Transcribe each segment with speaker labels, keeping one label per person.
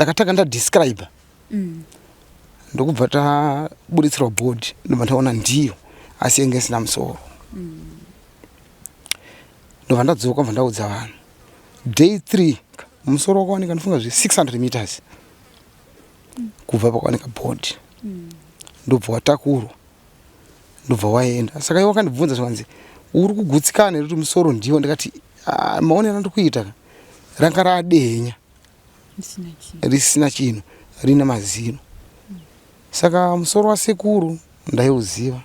Speaker 1: Ndakatanga ndadescribe ndokubva taburitsirwa bhodhi, ndobva ndaona ndiyo, asi yanga isina musoro. Ndobva ndadzoka, bva ndaudza vanhu. Day 3 musoro wakawanika, ndifunga zve 600 meters kubva pakawanika bhodhi. Ndobva watakurwa, ndobva waenda. Saka iwe wakandibvunza zvikanzi, uri kugutsikana here kuti musoro ndiwo? Ndikati, "Ah, maonero andiri kuita ka, ranga radenya risina chinhu, rine mazino." Saka musoro wasekuru ndaiuziva.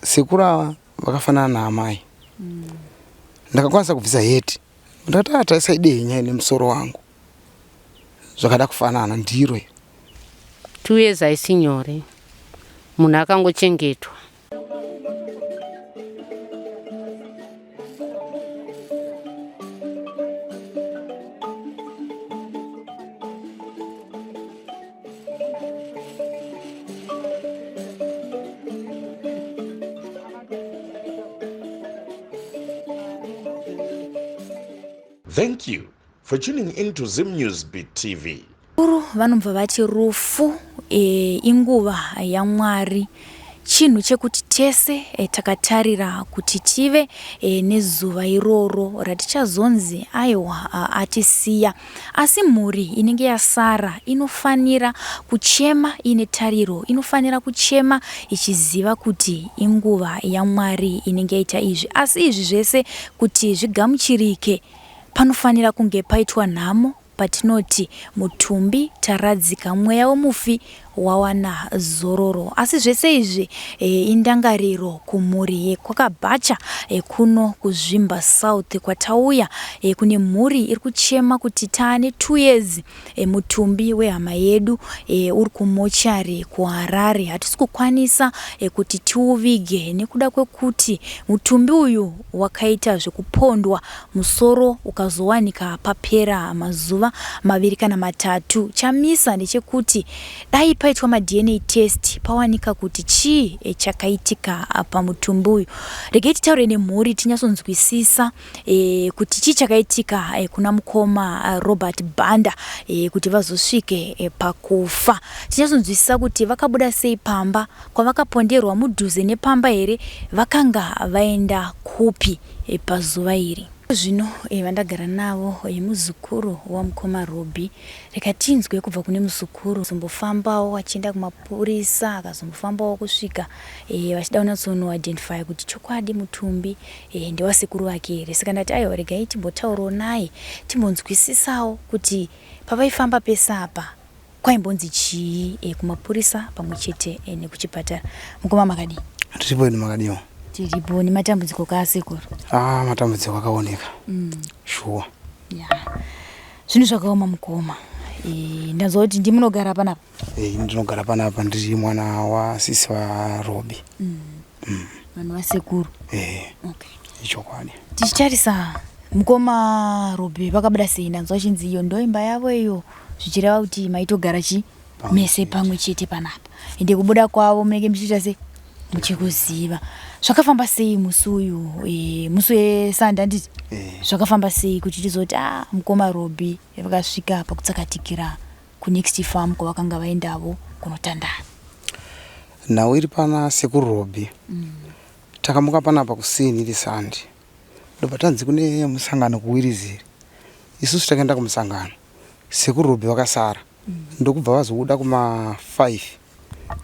Speaker 1: Sekuru ava vakafanana naamai. Ndakakwanisa kubvisa heti, ndakati, "Ah, tarisai dehenya ine musoro wangu, zvakada kufanana, ndiro iri."
Speaker 2: 2 years haisi nyore, munhu akangochengetwa.
Speaker 3: Thank you for tuning in to Zim News Beat TV.
Speaker 4: Kuru vanobva vati rufu inguva yaMwari, chinhu chekuti tese takatarira kuti tive nezuva iroro ratichazonzi aiwa, atisiya. Asi mhuri inenge yasara inofanira kuchema iine tariro, inofanira kuchema ichiziva kuti inguva yaMwari inenge yaita izvi. Asi izvi zvese kuti zvigamuchirike, panofanira kunge paitwa nhamo patinoti mutumbi taradzika, mweya wemufi wawana zororo. Asi zvese izvi indangariro kumhuri yekwaKabhacha kuno kuZvimba South kwatauya. Kune mhuri iri kuchema kuti taane 2 years mutumbi wehama yedu uri kumochari kuHarare, hatisi kukwanisa kuti tiuvige nekuda kwekuti mutumbi uyu wakaita zvekupondwa, musoro ukazowanika papera mazuva 2 kana 3. Chamisa ndechekuti dai paitwa maDNA test, pawanika kuti chii chakaitika pamutumbi uyu. Regai titaure nemhuri tinyatsonzwisisa kuti chii chakaitika kuna mukoma Robert Banda kuti vazosvike pakufa. Tinyatsonzwisisa kuti vakabuda sei pamba, kwavakaponderwa mudhuze nepamba here, vakanga vaenda kupi pazuva iri. Zvino vandagara navo muzukuru wamukoma Robbie. Rega tinzwe kubva kune muzukuru. Azombofambawo achienda kumapurisa, akazombofambawo kusvika vachida kunyatsonoidentify kuti chokwadi mutumbi ndewasekuru vake here. Saka ndati aiwa, regai timbotaurawo naye, timbonzwisisawo kuti pavaifamba pese apa kwaimbonzi chii kumapurisa pamwe chete nekuchipatara. Mukoma, makadii?
Speaker 1: Tiripo inu, makadiwa?
Speaker 4: Tiripo nematambudziko kaasekuru.
Speaker 1: Ah, matambudziko akaoneka. Shuwa.
Speaker 4: Ya, zvinhu zvakaoma mukoma. Ndanzwa kuti ndimunogara panapa.
Speaker 1: Ndinogara panapa, ndiri mwana wasisi vaRobi.
Speaker 4: Vanhu vasekuru.
Speaker 1: Okay. Ichokwadi.
Speaker 4: Tichitarisa mukoma Robi vakabuda sei? Ndanzwa chinzi iyo ndo imba yavo iyo, zvichireva kuti maitogara chi
Speaker 1: Pamwe
Speaker 4: mese
Speaker 1: chete.
Speaker 4: Pamwe chete panapa, ende kubuda kwavo munenge muchiita sei, muchikuziva? Zvakafamba sei musi uyu, musi weSande handiti? Zvakafamba sei kuti tizoti a mukoma Robi vakasvika pakutsakatikira kunext farm kwavakanga vaendavo kunotandara?
Speaker 1: Nhau iri pana sekuru Robi, takamuka panapa kusini iri Sande, ndobva tanzi kune musangano kuWiriziri. Isusu takaenda kumusangano, sekuru Robi vakasara, ndokubva vazobuda kuma 5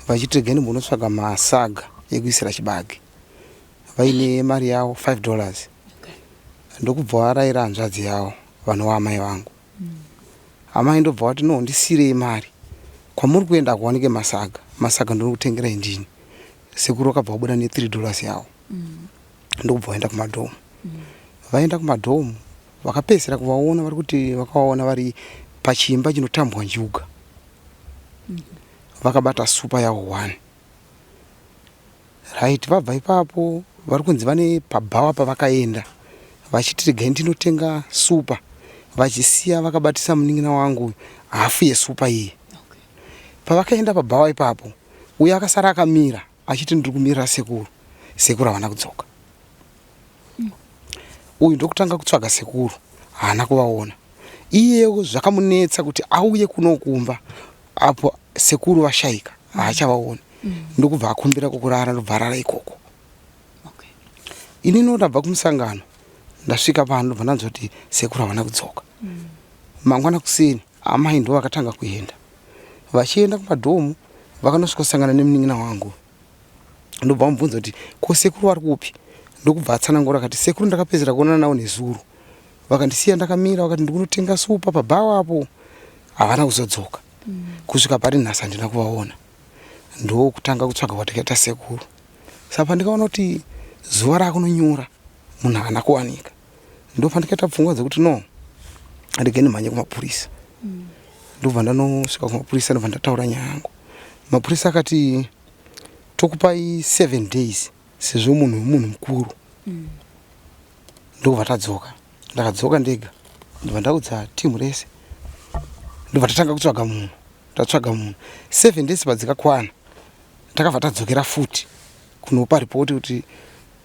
Speaker 1: vachiti regai ndimbonotsvaga masaga ekuisira chibage, vaine mari yavo $5. Ndokubva varayira hanzvadzi yavo vanova amai vangu. Amai ndobva vati, "No, ndisiyirei mari, kwamuri kuenda hakuwanike masaga, masaga ndinokutengerai ndini." Sekuru vakabva vabuda ne$3 yavo, ndokubva vaenda kumadhomu. Vaenda kumadhomu, vakapedzisira kuvaona, vari kuti vakavaona vari pachimba chinotambwa njuga, vakabata supa yavo one. Right, vabva ipapo, vari kunzi vane pabhawa pavakaenda vachiti regai ndinotenga supa, vachisiya vakabatisa munin'ina wangu hafu yesupa iyi. Pavakaenda pabhawa ipapo, uyo akasara akamira achiti ndiri kumirira sekuru, sekuru havana kudzoka. Uyu ndokutanga kutsvaga sekuru, haana kuvaona. Iyewo zvakamunetsa kuti auye kuno kumba apo sekuru vashaika, haachavaoni. Ndokubva akumbira kwokurara, ndobva arara ikoko. Inini ndabva kumusangano, ndasvika pano, ndobva ndanzwa kuti sekuru havana kudzoka. Mangwana kuseni amai ndo vakatanga kuenda. Vachienda kumadhomu vakanosvikosangana nemunin'ina wangu, ndobva vamubvunza kuti ko sekuru vari kupi. Ndokubva atsanangura akati, sekuru ndakapedzera kuonana navo nezuro, vakandisiya ndakamira, vakati ndikunotenga supa pabhawa apo, havana kuzodzoka. Kusvika pari nhasi handina kuvaona. Ndokutanga kutsvaga kwatakaita sekuru. Saka pandikaona kuti zuva rakunonyura munhu haana kuwanika, ndo pandikaita pfungwa dzekuti no, regai ndimhanye kumapurisa. Ndobva ndanosvika kumapurisa, ndobva ndataura nyaya yangu. Mapurisa akati tokupai 7 days sezvo munhu mukuru. Ndobva tadzoka. Ndakadzoka ndega, ndobva ndaudza timu rese, ndobva tatanga kutsvaga munhu. Tatsvaga munhu 7 days padzikakwana, takabva tadzokera futi kunopa ripoti kuti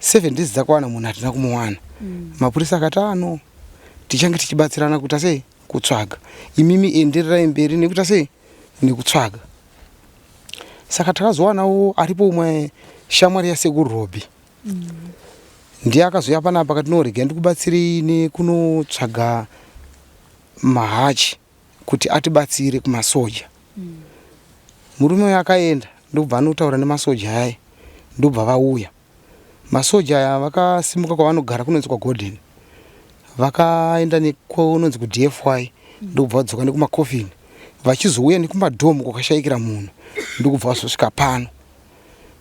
Speaker 1: 7 days dzakwana, munhu hatina kumuwana. Mapurisa akati ano tichange tichibatsirana kuita sei, kutsvaga. Imimi endererai mberi nekuita sei, nekutsvaga. Saka takazowanawo aripo umwe shamwari yasekuru Robi. Ndiye akazouya panapa akati no, regai ndikubatsirei nekunotsvaga mahachi kuti atibatsire kumasoja. Murume uyu akaenda, ndobva anotaura nemasoja aya, ndobva vauya. Masoja aya vakasimuka kwavanogara kunonzi kwaGolden, vakaenda nekunonzi kuDFY, ndokubva vadzoka nekumakofini, vachizouya nekumadhomu kwakashayikira munhu, ndokubva vazosvika pano.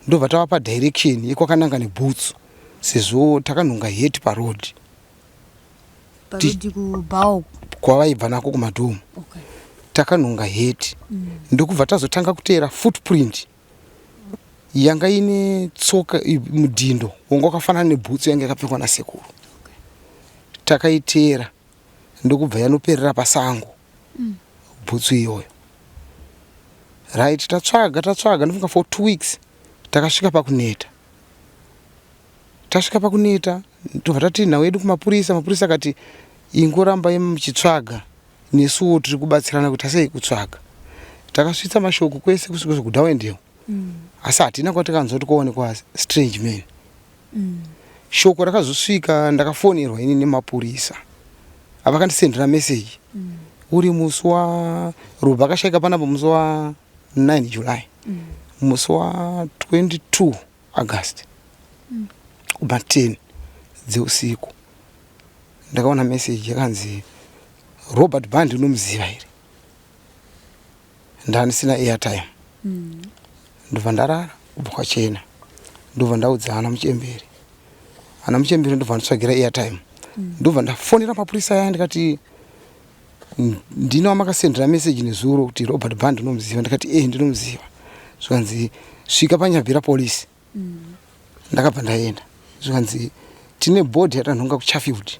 Speaker 1: Ndobva tavapa direction yekwakananga nebhutsu, sezvo takanhonga heti paroad.
Speaker 4: Parodi kubhawa?
Speaker 1: Kwavaibva nako kumadhomu. Takanhonga heti, ndokubva tazotanga kuteera footprint yanga ine tsoka, mudhindo wanga wakafanana nebhutsu yanga yakapfekwa nasekuru. Takaiteera, ndokubva yanoperera pasango bhutsu iyoyo. Right, tatsvaga tatsvaga, ndofunga for 2 weeks, takasvika pakuneta. Tasvika pakuneta, tobva tati nhau yedu kumapurisa. Mapurisa akati ingorambai muchitsvaga, nesuwo tiri kubatsirana kuti asei kutsvaga. Takasvitsa mashoko kwese kusvika kuDarwendale, asi hatina kwatikanzwa kuti kwaonekwa strange man. Shoko rakazosvika, ndakafonerwa ini nemapurisa, avakandisendera meseji uri musi wa Robha akashaika panapa musi wa9 July, musi wa22 August kubva 10 dzeusiku ndakaona meseji yakanzi, "Robert Band unomuziva here?" Ndandisina airtime. Ndobva ndarara kubva kwachena, ndobva ndaudza ana muchemberi. Ana muchemberi ndobva nditsvagira airtime, ndobva ndafonera mapurisa aya, ndikati ndino wamakasendera meseji nezuro kuti Robert Band unomuziva? Ndikati e, ndinomuziva. Zvikanzi svika paNyabvira polisi. Ndakabva ndaenda, zvikanzi tine body yatanhonga kuChafield,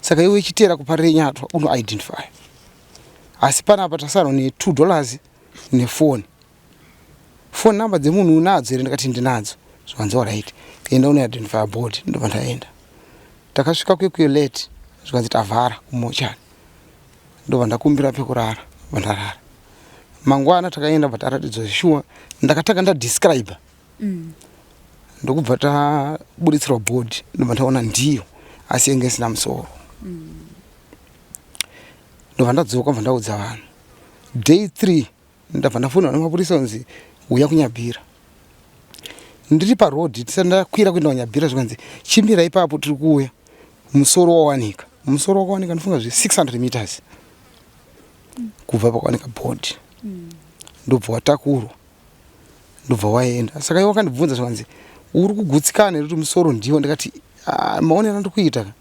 Speaker 1: saka iwe ichiteera kuParirenyatwa unoidentify, asi panapa tasarwa ne$2 nefoni. Phone number dzemunhu unadzo here? Ndikati ndinadzo. Zvikanzi alright, enda unoidentify body. Ndobva ndaenda. Takasvika kwekuyo late, zvikanzi tavhara kumochari. Ndobva ndakumbira pekurara, bva ndarara. Mangwana takaenda, bva taratidzwa shuwa. Ndakatanga ndadescribe, ndokubva taburitsirwa body, ndobva ndaona ndiyo, asi yanga isina musoro. Ndobva ndadzoka, bva ndaudza vanhu. Day 3 ndabva ndafonera nemapurisa kunzi uya kuNyabhira. Ndiri parodhi, tisati ndakwira kuenda kuNyabhira, zvikanzi chimira ipapo, tiri kuuya, musoro wawanika. Musoro wakawanika ndofunga zve 600 meters kubva pakawanika body. Ndobva watakurwa, ndobva waenda. Saka iwo wakandibvunza, zvikanzi uri kugutsikana here kuti musoro ndiwo? Ndikati "Ah, maonero andiri kuita ka,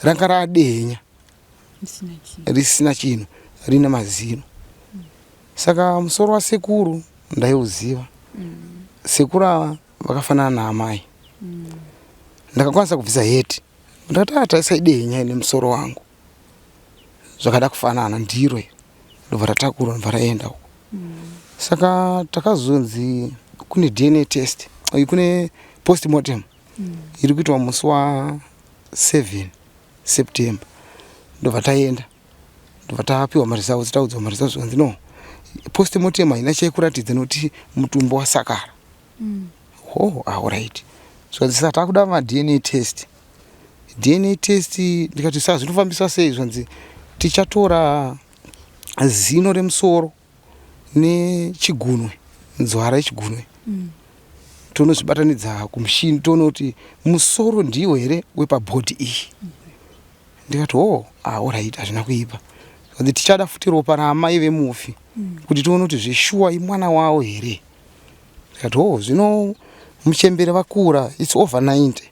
Speaker 1: ranga radenya risina chinhu, rine mazino." Saka musoro wasekuru ndaiuziva. Sekuru ava vakafanana naamai. Ndakakwanisa kubvisa heti, ndakati "Ah, tarisai dehenya ine musoro wangu, zvakada kufanana, ndiro iri." Ndobva ratakura, ndobva raenda uko. Saka takazonzi kune DNA test, kune postmortem iri kuitwa musi wa7 September. Ndobva taenda. Ndobva tapiwa maresults, taudzwa maresults zvikanzi no, postmortem haina chaikuratidza nekuti mutumbi wasakara. Oh, alright. Zvikanzi saka takuda maDNA test. DNA test ndikati saka zvinofambiswa sei? Zvikanzi tichatora zino remusoro nechigunwe, nzwara yechigunwe, tonozvibatanidza kumushini, toona kuti musoro ndiwo here wepabody iyi. Ndikati oh, alright, hazvina kuipa. Zvikanzi tichada futi ropa raamai vemufi kuti tione kuti zveshuwa imwana wavo here. Ndikati oh, zvino muchembere vakura, it's over 90.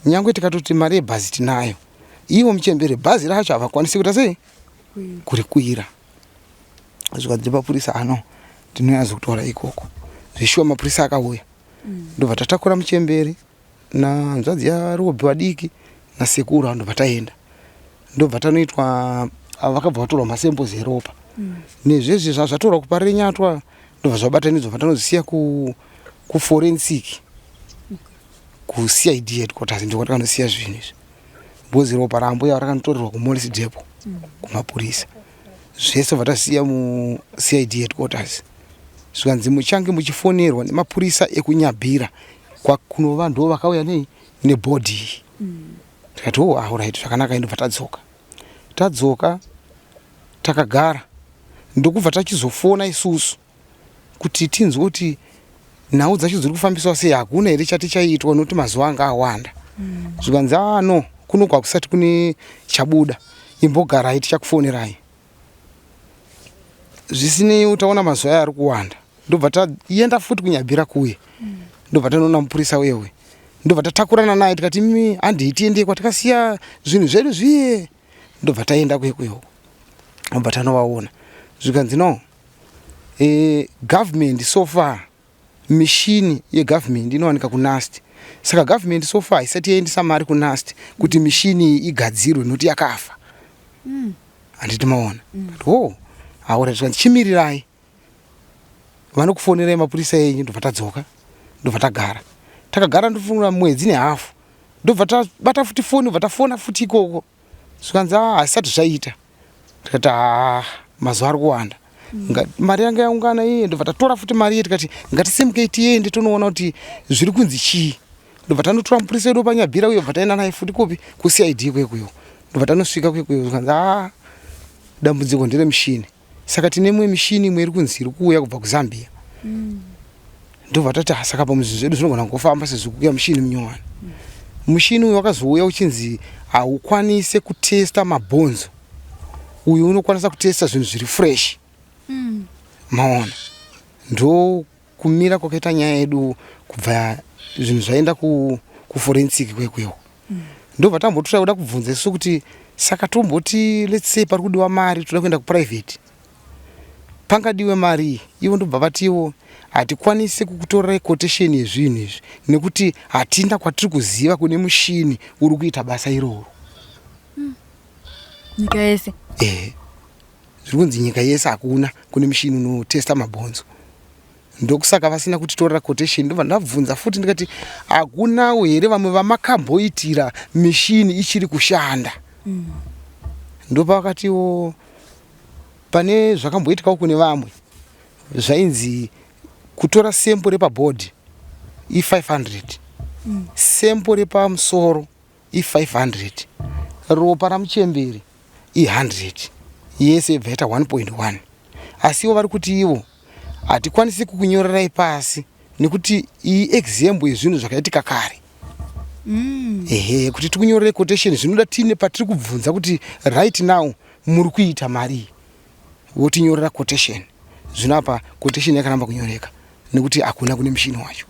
Speaker 1: Nyangwe tikatoti mari yebhazi tinayo, ivo muchembere bhazi racho havakwanisi kuita sei, kurikwira. Zvikanzi mapurisa ano tinonyatsokutaura ikoko. Zveshuwa mapurisa akauya, ndobva tatakura muchembere nahanzvadzi yaRobhi vadiki nasekuru, ndobva taenda, ndobva tanoitwa, vakabva vatorwa masamples eropa nezvezvi zvazvatorwa kuParirenyatwa, ndobva zvabatanidzwa, vatanozisiya kuforensic kuCID headquarters. Ndiko takanosiya zvinhu izvi because ropa rambuya rakanotorerwa kuMorris Depot kumapurisa. Zvese vatasiya muCID headquarters. Zvikanzi muchange muchifonerwa nemapurisa ekuNyabhira kwakunova ndo vakauya nei nebody iyi. Tikati oh, alright, zvakanaka. Indobva tadzoka, tadzoka takagara, ndokubva tachizofona isusu kuti tinzwe kuti nhau dzacho dziri kufambiswa sei, hakuna here chati chaitwa nokuti mazuva anga awanda. Zvikanzi aa no, kunoku hakusati kune chabuda, imbogarai, tichakufonerai. Zvisinei utaona mazuva aya ari kuwanda, ndobva taenda futi kuNyabhira kuye, ndobva tanoona mupurisa wewe, ndobva tatakurana naye, tikati imi handii tiende kwatakasiya zvinhu zvedu zviye. Ndobva taenda kwekuyoko, ndobva tanovaona. Zvikanzi no, government so far, mishini yegovernment inowanika kuNUST, saka government so far haisati yaendesa mari kuNUST kuti mishini iyi igadzirwe nokuti yakafa. Handiti maona? Oh, alright. Zvikanzi chimirirai, vanokufonerai mapurisa enyu. Ndobva tadzoka, ndobva tagara, takagara ndofunga mwedzi nehafu, ndobva tabata futi foni, ndobva tafona futi ikoko. Zvikanzi a hazisati zvaita. Tikati haa, mazuva ari kuwanda. Mari yanga yaungana iye, ndobva tatora futi mari iye, tikati ngatisimukei tiende tonoona kuti zviri kunzi chii. Ndobva tanotora mupurisa wedu paNyabhira uyo, bva taenda naye futi kupi, kuCID kwekuyo. Ndobva tanosvika kwekuyo, zvikanzi haa, dambudziko nderemushini, saka tine imwe mishini imwe iri kunzi iri kuuya kubva kuZambia. Ndobva tati "Ah, saka pamwe zvinhu zvedu zvinogona kungofamba sezvo kuuya mushini munyowani." Mushini uyu wakazouya uchinzi haukwanise kutesta mabhonzo, uyu unokwanisa kutesta zvinhu zviri fresh. Maona, ndo kumira kwakaita nyaya yedu kubva zvinhu zvaenda kuforensic kwekwewo. Ndobva tambotora kuda kubvunza isu kuti saka tomboti let's say pari kudiwa mari, toda kuenda kuprivate, pangadiwe mari iyi? Ivo ndobva vatiwo hatikwanisi kukutorerai quotation yezvinhu izvi nekuti hatina kwatiri kuziva kune mushini uri kuita basa iroro.
Speaker 4: Nyika yese?
Speaker 1: Ehe, zviri kunzi nyika yese hakuna kune mushini unotesta mabhonzo, ndokusaka vasina kutitorera quotation. Ndobva ndabvunza futi ndikati hakunawo here vamwe vamakamboitira mishini ichiri kushanda? Ndopavakatiwo pane zvakamboitikawo kune vamwe, zvainzi kutora sample repabody i500, sample repamusoro i500, ropa ramuchemberi i100, yese ibva yaita 1.1. Asi ivo vari kuti ivo hatikwanisi kukunyorerai pasi nekuti iyi example yezvinhu zvakaitika kare. Ehe, kuti tikunyorere quotation zvinoda tiine patiri kubvunza kuti right now muri kuita mari, votinyorera quotation. Zvino apa quotation yakaramba kunyoreka nekuti hakuna kune mushini wacho.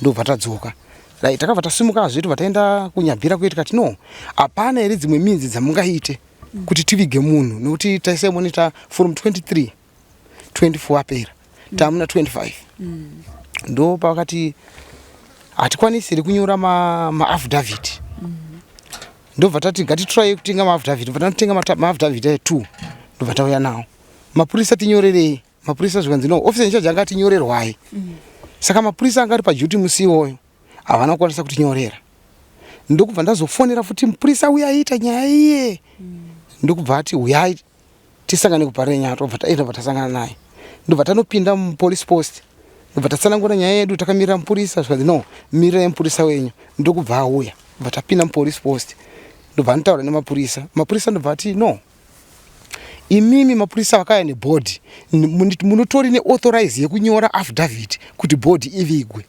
Speaker 1: Ndobva tadzoka. Right, takabva tasimukazve, tobva taenda kuNyabhira kuye, tikati no, hapana here dzimwe minzi dzamungaite kuti tivige munhu? Nekuti taisaimonita from 23, 24 apera, tamuna 25. Ndo pavakati hatikwanisi here kunyora maaffidavit ma. Ndobva tati ngatitry kutenga maaffidavit. Ndobva tanotenga maaffidavit aya 2, ndobva tauya nawo. Mapurisa tinyorerei. Mapurisa zvikanzi no, officer in charge anga atinyorerwai. Saka mapurisa anga ari paduty musi iwoyo havana kukwanisa kutinyorera. Ndokubva ndazofonera futi mupurisa uya aiita nyaya iye. Ndokubva ati huyai tisangane kuParirenyatwa, bva taenda, bva tasangana naye, ndobva tanopinda mupolice post, ndobva tatsanangura nyaya yedu takamirira mupurisa. Zvikanzi, "No, mirirai mupurisa wenyu." Ndokubva auya, bva tapinda mupolice post, ndobva anotaura nemapurisa. Mapurisa ndobva ati, "No, imimi mapurisa vakauya nebhodhi, munotori neauthorize yekunyora affidavit kuti bhodhi ivigwe."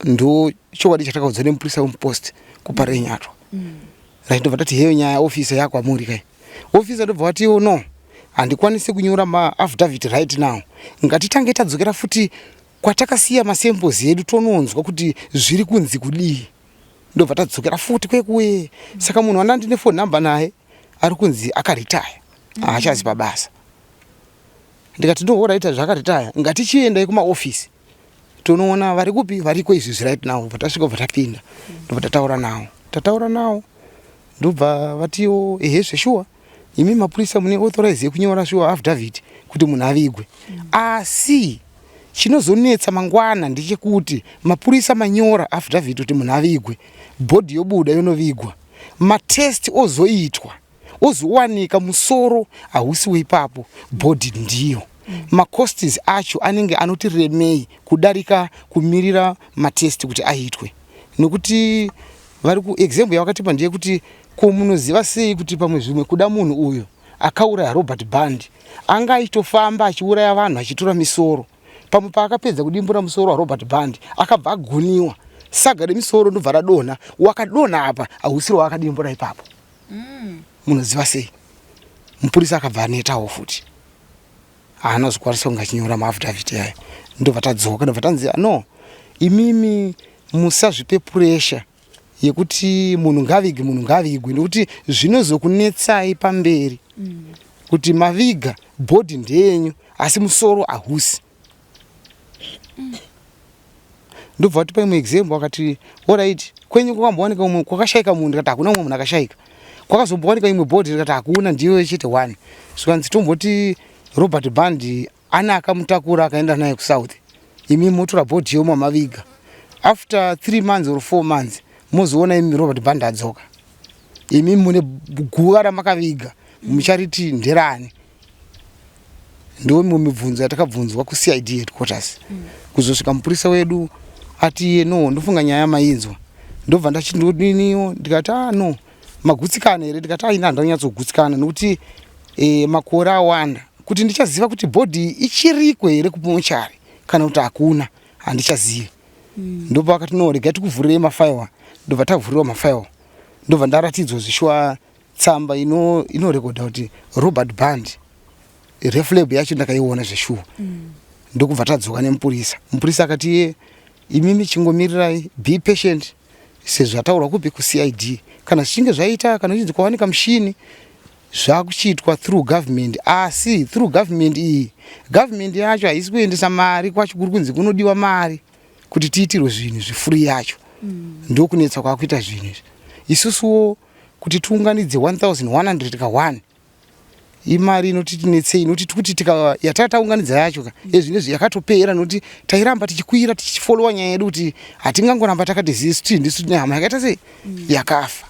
Speaker 1: Ndo chokwadi chatakaudzwa nemupurisa wemupost kuParirenyatwa. Right, ndobva tati, "Heyo nyaya, officer, yakwamuri kai." Officer ndobva vatiwo, "No, handikwanisi kunyora maaffidavit right now. Ngatitange tadzokera futi kwatakasiya masamples edu, tononzwa kuti zviri kunzi kudii." Ndobva tadzokera futi kwekuye. Saka munhu wanda ndine phone number naye ari kunzi akaritaya, haachazi pabasa. Ndikati, "No, alright, zvakaritaya, ngatichiendai kumaofisi tonoona vari kupi, variko izvizvi right now." Bva tasvika, bva tapinda, ndobva tataura nawo. Tataura nawo, ndobva vatiwo, "Ehe, zveshuwa, imi mapurisa mune authorize yekunyora shuwa affidavit kuti munhu avigwe. Asi chinozonetsa mangwana ndechekuti mapurisa manyora affidavit kuti munhu avigwe, bhodhi yobuda yonovigwa, matest ozoitwa, ozowanika musoro hausi weipapo, bhodhi ndiyo. Macosts acho anenge anoti remei kudarika kumirira matest kuti aitwe." Nekuti vari kuexample yavakatipa ndeyekuti, ko munoziva sei kuti pamwe zvimwe kuda munhu uyu akauraya Robert Band anga aitofamba achiuraya vanhu achitora misoro? Pamwe paakapedza kudimbura musoro waRobert Band, akabva aguniwa saga remisoro, ndobva radonha. Wakadonha apa hausiri waakadimbura ipapo. Munoziva sei? Mupurisa akabva anetawo futi, haana kuzokwanisa kunge achinyora maaffidavit aya. Ndobva tadzoka, ndobva tanzi, "No, imimi musazvipe puresha yekuti munhu ngavigwe, munhu ngavigwe, nekuti zvinozokunetsai pamberi kuti maviga bhodhi ndeyenyu asi musoro hausi." Ndobva vatipa imwe example, akati, "Alright, kwenyu kwakambowanika umwe kwakashayika munhu?" Ndikati, "Hakuna umwe munhu akashayika." "Kwakazombowanika imwe bhodhi?" Ndikati, "Hakuna, ndiyo chete one." Zvikanzi, "Tomboti Robert Band ane akamutakura akaenda naye kuSouth, imi motora bhodhi yomwe maviga. After 3 months or 4 months mozoona imi Robert Band adzoka, imi mune guva ramakaviga, muchariti nderani?" Ndo imwe mibvunzo yatakabvunzwa kuCID headquarters. Kuzosvika mupurisa wedu ati iye, "No, ndofunga nyaya mainzwa." Ndobva ndachindodiniwo, ndikati, "Ah, no, magutsikana here?" Ndikati, "Aina, handanyatsogutsikana nokuti makore awanda kuti ndichaziva kuti bhodhi ichiriko here kumochari kana kuti hakuna, handichazivi." Ndobva vakati, "No, regai tikuvhurirei mafayiwa." Ndobva tavhurirwa mafayiwa, ndobva ndaratidzwa zvishuwa tsamba inorekodha kuti Robert Band, reflab yacho ndakaiona zveshuwa. Ndokubva tadzoka nemupurisa. Mupurisa akati iye, "Imimi chingomirirai, be patient, sezvataurwa kupi kuCID. Kana zvichinge zvaita, kana uchinzi kwawanika mushini, zvakuchiitwa through government. Asi through government iyi, government yacho haisi kuendesa mari kwacho kuri kunzi kunodiwa mari kuti tiitirwe zvinhu zvifree yacho. Ndokunetsa kwakuita zvinhu izvi. Isusuwo kuti tiunganidze 1100 ka1 imari inoti tinetsei, nokuti tikuti tika yataka taunganidza yacho ka ezvinezvi yakatopera, nokuti tairamba tichikwira tichifolowa nyaya yedu, kuti hatingangoramba takati zisu tii ndisu tine hama yakaita sei yakafa."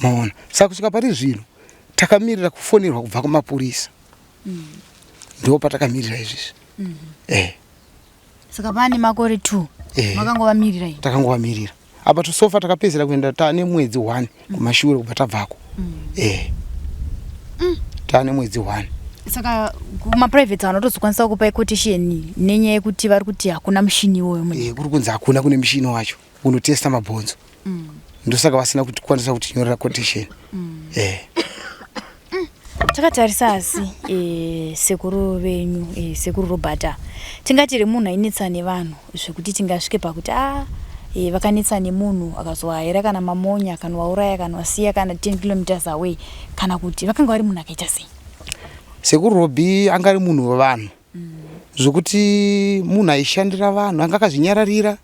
Speaker 1: Maona, saka kusvika pari zvino takamirira kufonерwa kubva kumapurisa. Ndo patakamirira izvizvi.
Speaker 4: Saka pane makore 2 makangovamirira iyi?
Speaker 1: Takangovamirira. Apa tosofa takapedzera kuenda taane mwedzi 1 kumashure kubva tabvako. Taane mwedzi 1.
Speaker 4: Saka kumaprivate vanotozokwanisa kupa quotation nenyaya yekuti vari kuti hakuna mushini iwoyo munyika?
Speaker 1: Kuri kunzi hakuna kune mushini wacho unotesta mabhonzo. Ndosaka vasina kutikwanisa kutinyorera quotation.
Speaker 4: Takatarisa asi sekuru venyu, sekuru Robert, tingati remunhu ainetsa nevanhu zvekuti tingasvike pakuti a vakanetsa nemunhu akazohaira kana mamonya, kana wauraya, kana wasiya kana 10 kilometers away, kana kuti vakanga vari munhu akaita sei?
Speaker 1: Sekuru Robi anga ari munhu wevanhu, zvokuti munhu aishandira vanhu, anga akazvinyararira,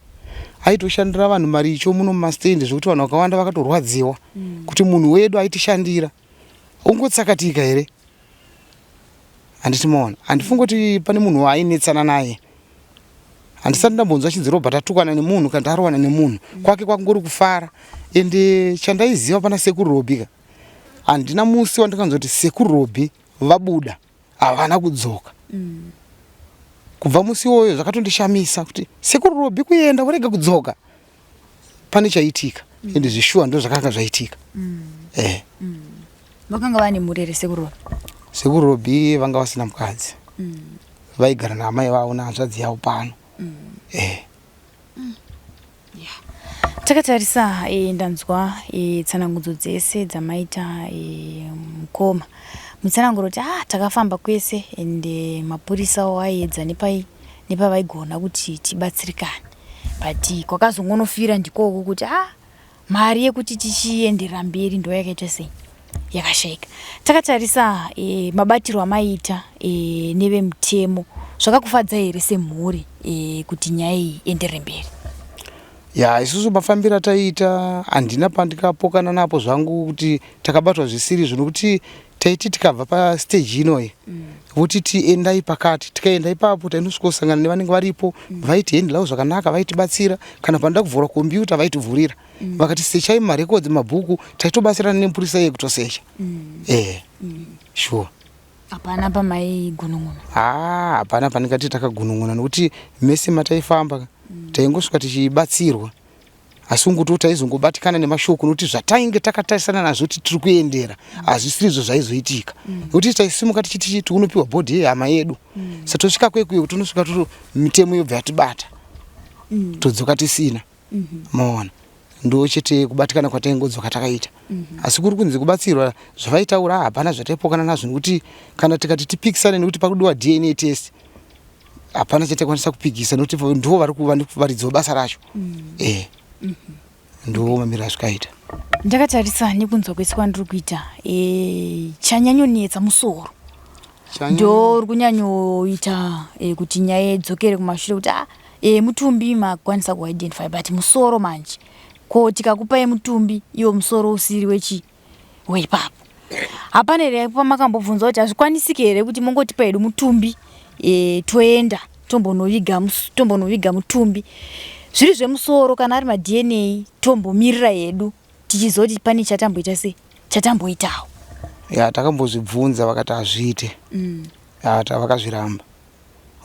Speaker 1: aitoshandira vanhu maricho muno mumastendi, zvokuti vanhu vakawanda vakatorwadziwa kuti munhu wedu aitishandira ungotsakatika here. Handiti maona, handifungi kuti pane munhu waainetsana naye. Handisati ndambonzwa chinzi Robert atukana nemunhu kana arowana nemunhu. Kwake kwakungori kufara. Ende chandaiziva pana sekuru Robi ka, Handina musi wandakanzwa kuti Sekuru Robbie vabuda havana kudzoka. Kubva musi iwoyo zvakatondishamisa kuti Sekuru Robbie kuenda vorega kudzoka, pane chaitika. Ende zveshuwa ndo zvakanga zvaitika. Eh.
Speaker 4: Vakanga vane mhuri here Sekuru Robbie?
Speaker 1: Sekuru Robbie vanga vasina mukadzi. Vaigara naamai vavo nehanzvadzi yavo pano. Eh.
Speaker 4: Takatarisa ndanzwa tsanangudzo dzese dzamaita mukoma. Mutsananguro kuti ah takafamba kwese and mapurisawo aiedza nepai nepavaigona kuti tibatsirikane. But kwakazongonofira ndikoko kuti ah mari yekuti tichienderera mberi ndo yakaita sei yakashaika. Takatarisa mabatiro amaiita nevemutemo, zvakakufadza here semhuri kuti nyaya iyi ienderere mberi?
Speaker 1: Ya, isusu mafambiro ataiita handina pandikapokana napo zvangu kuti takabatwa zvisiri izvo, nokuti taiti tikabva pastage inoyi votiti endai pakati, tikaenda ipapo tainosvikosangana nevanenge varipo. Vaitihendilawo zvakanaka, vaitibatsira. Kana panoda kuvhura kombiyuta vaitivhurira. Vakati sechai marekodzi, mabhuku, taitobatsirana nemupurisa iye kutosecha. Eh, sure.
Speaker 4: Hapana pamaigunun'una?
Speaker 1: Haa, hapana pandingati takagunun'una, nokuti mese mataifamba taingosvika tichibatsirwa, asi ungotiwo taizongobatikana nemashoko, nokuti zvatainge takatarisana nazvo kuti tiri kuendera hazvisirizvo zvaizoitika. Nokuti taisimuka tichiti tikunopiwa bhodhi yehama yedu. Sa tosvika kwekuyo, tonosvika toto mitemo yobva yatibata, todzoka tisina. Maona, ndo chete kubatikana kwataingodzoka takaita. Asi kuri kunzi kubatsirwa zvavaitaura, hapana zvataipokana nazvo, nekuti kana tikati tipikisane nekuti pakudiwa DNA test, hapana chataikwanisa kupikisa, nekuti ndivo vari kuvaridzi basa racho. Eh, ndo mamiriro azvikaita.
Speaker 4: Ndakatarisa nekunzwa kwese kwandiri kuita, chanyanyonetsa musoro, ndo uri kunyanyoita kuti nyaya idzokere kumashure, kuti ah, mutumbi makwanisa kuidentify, but musoro manje ko tikakupai mutumbi iwo musoro usiri wechi weipapo, hapana here pamakambobvunza kuti hazvikwanisiki here kuti mongotipa hedu mutumbi, toenda tombonoviga mutumbi, zviri zvemusoro kana ari maDNA tombomirira hedu tichizoti pane chatamboita sei, chatamboitawo?
Speaker 1: Ya, takambozvibvunza, vakati hazviite. Ya, vakazviramba,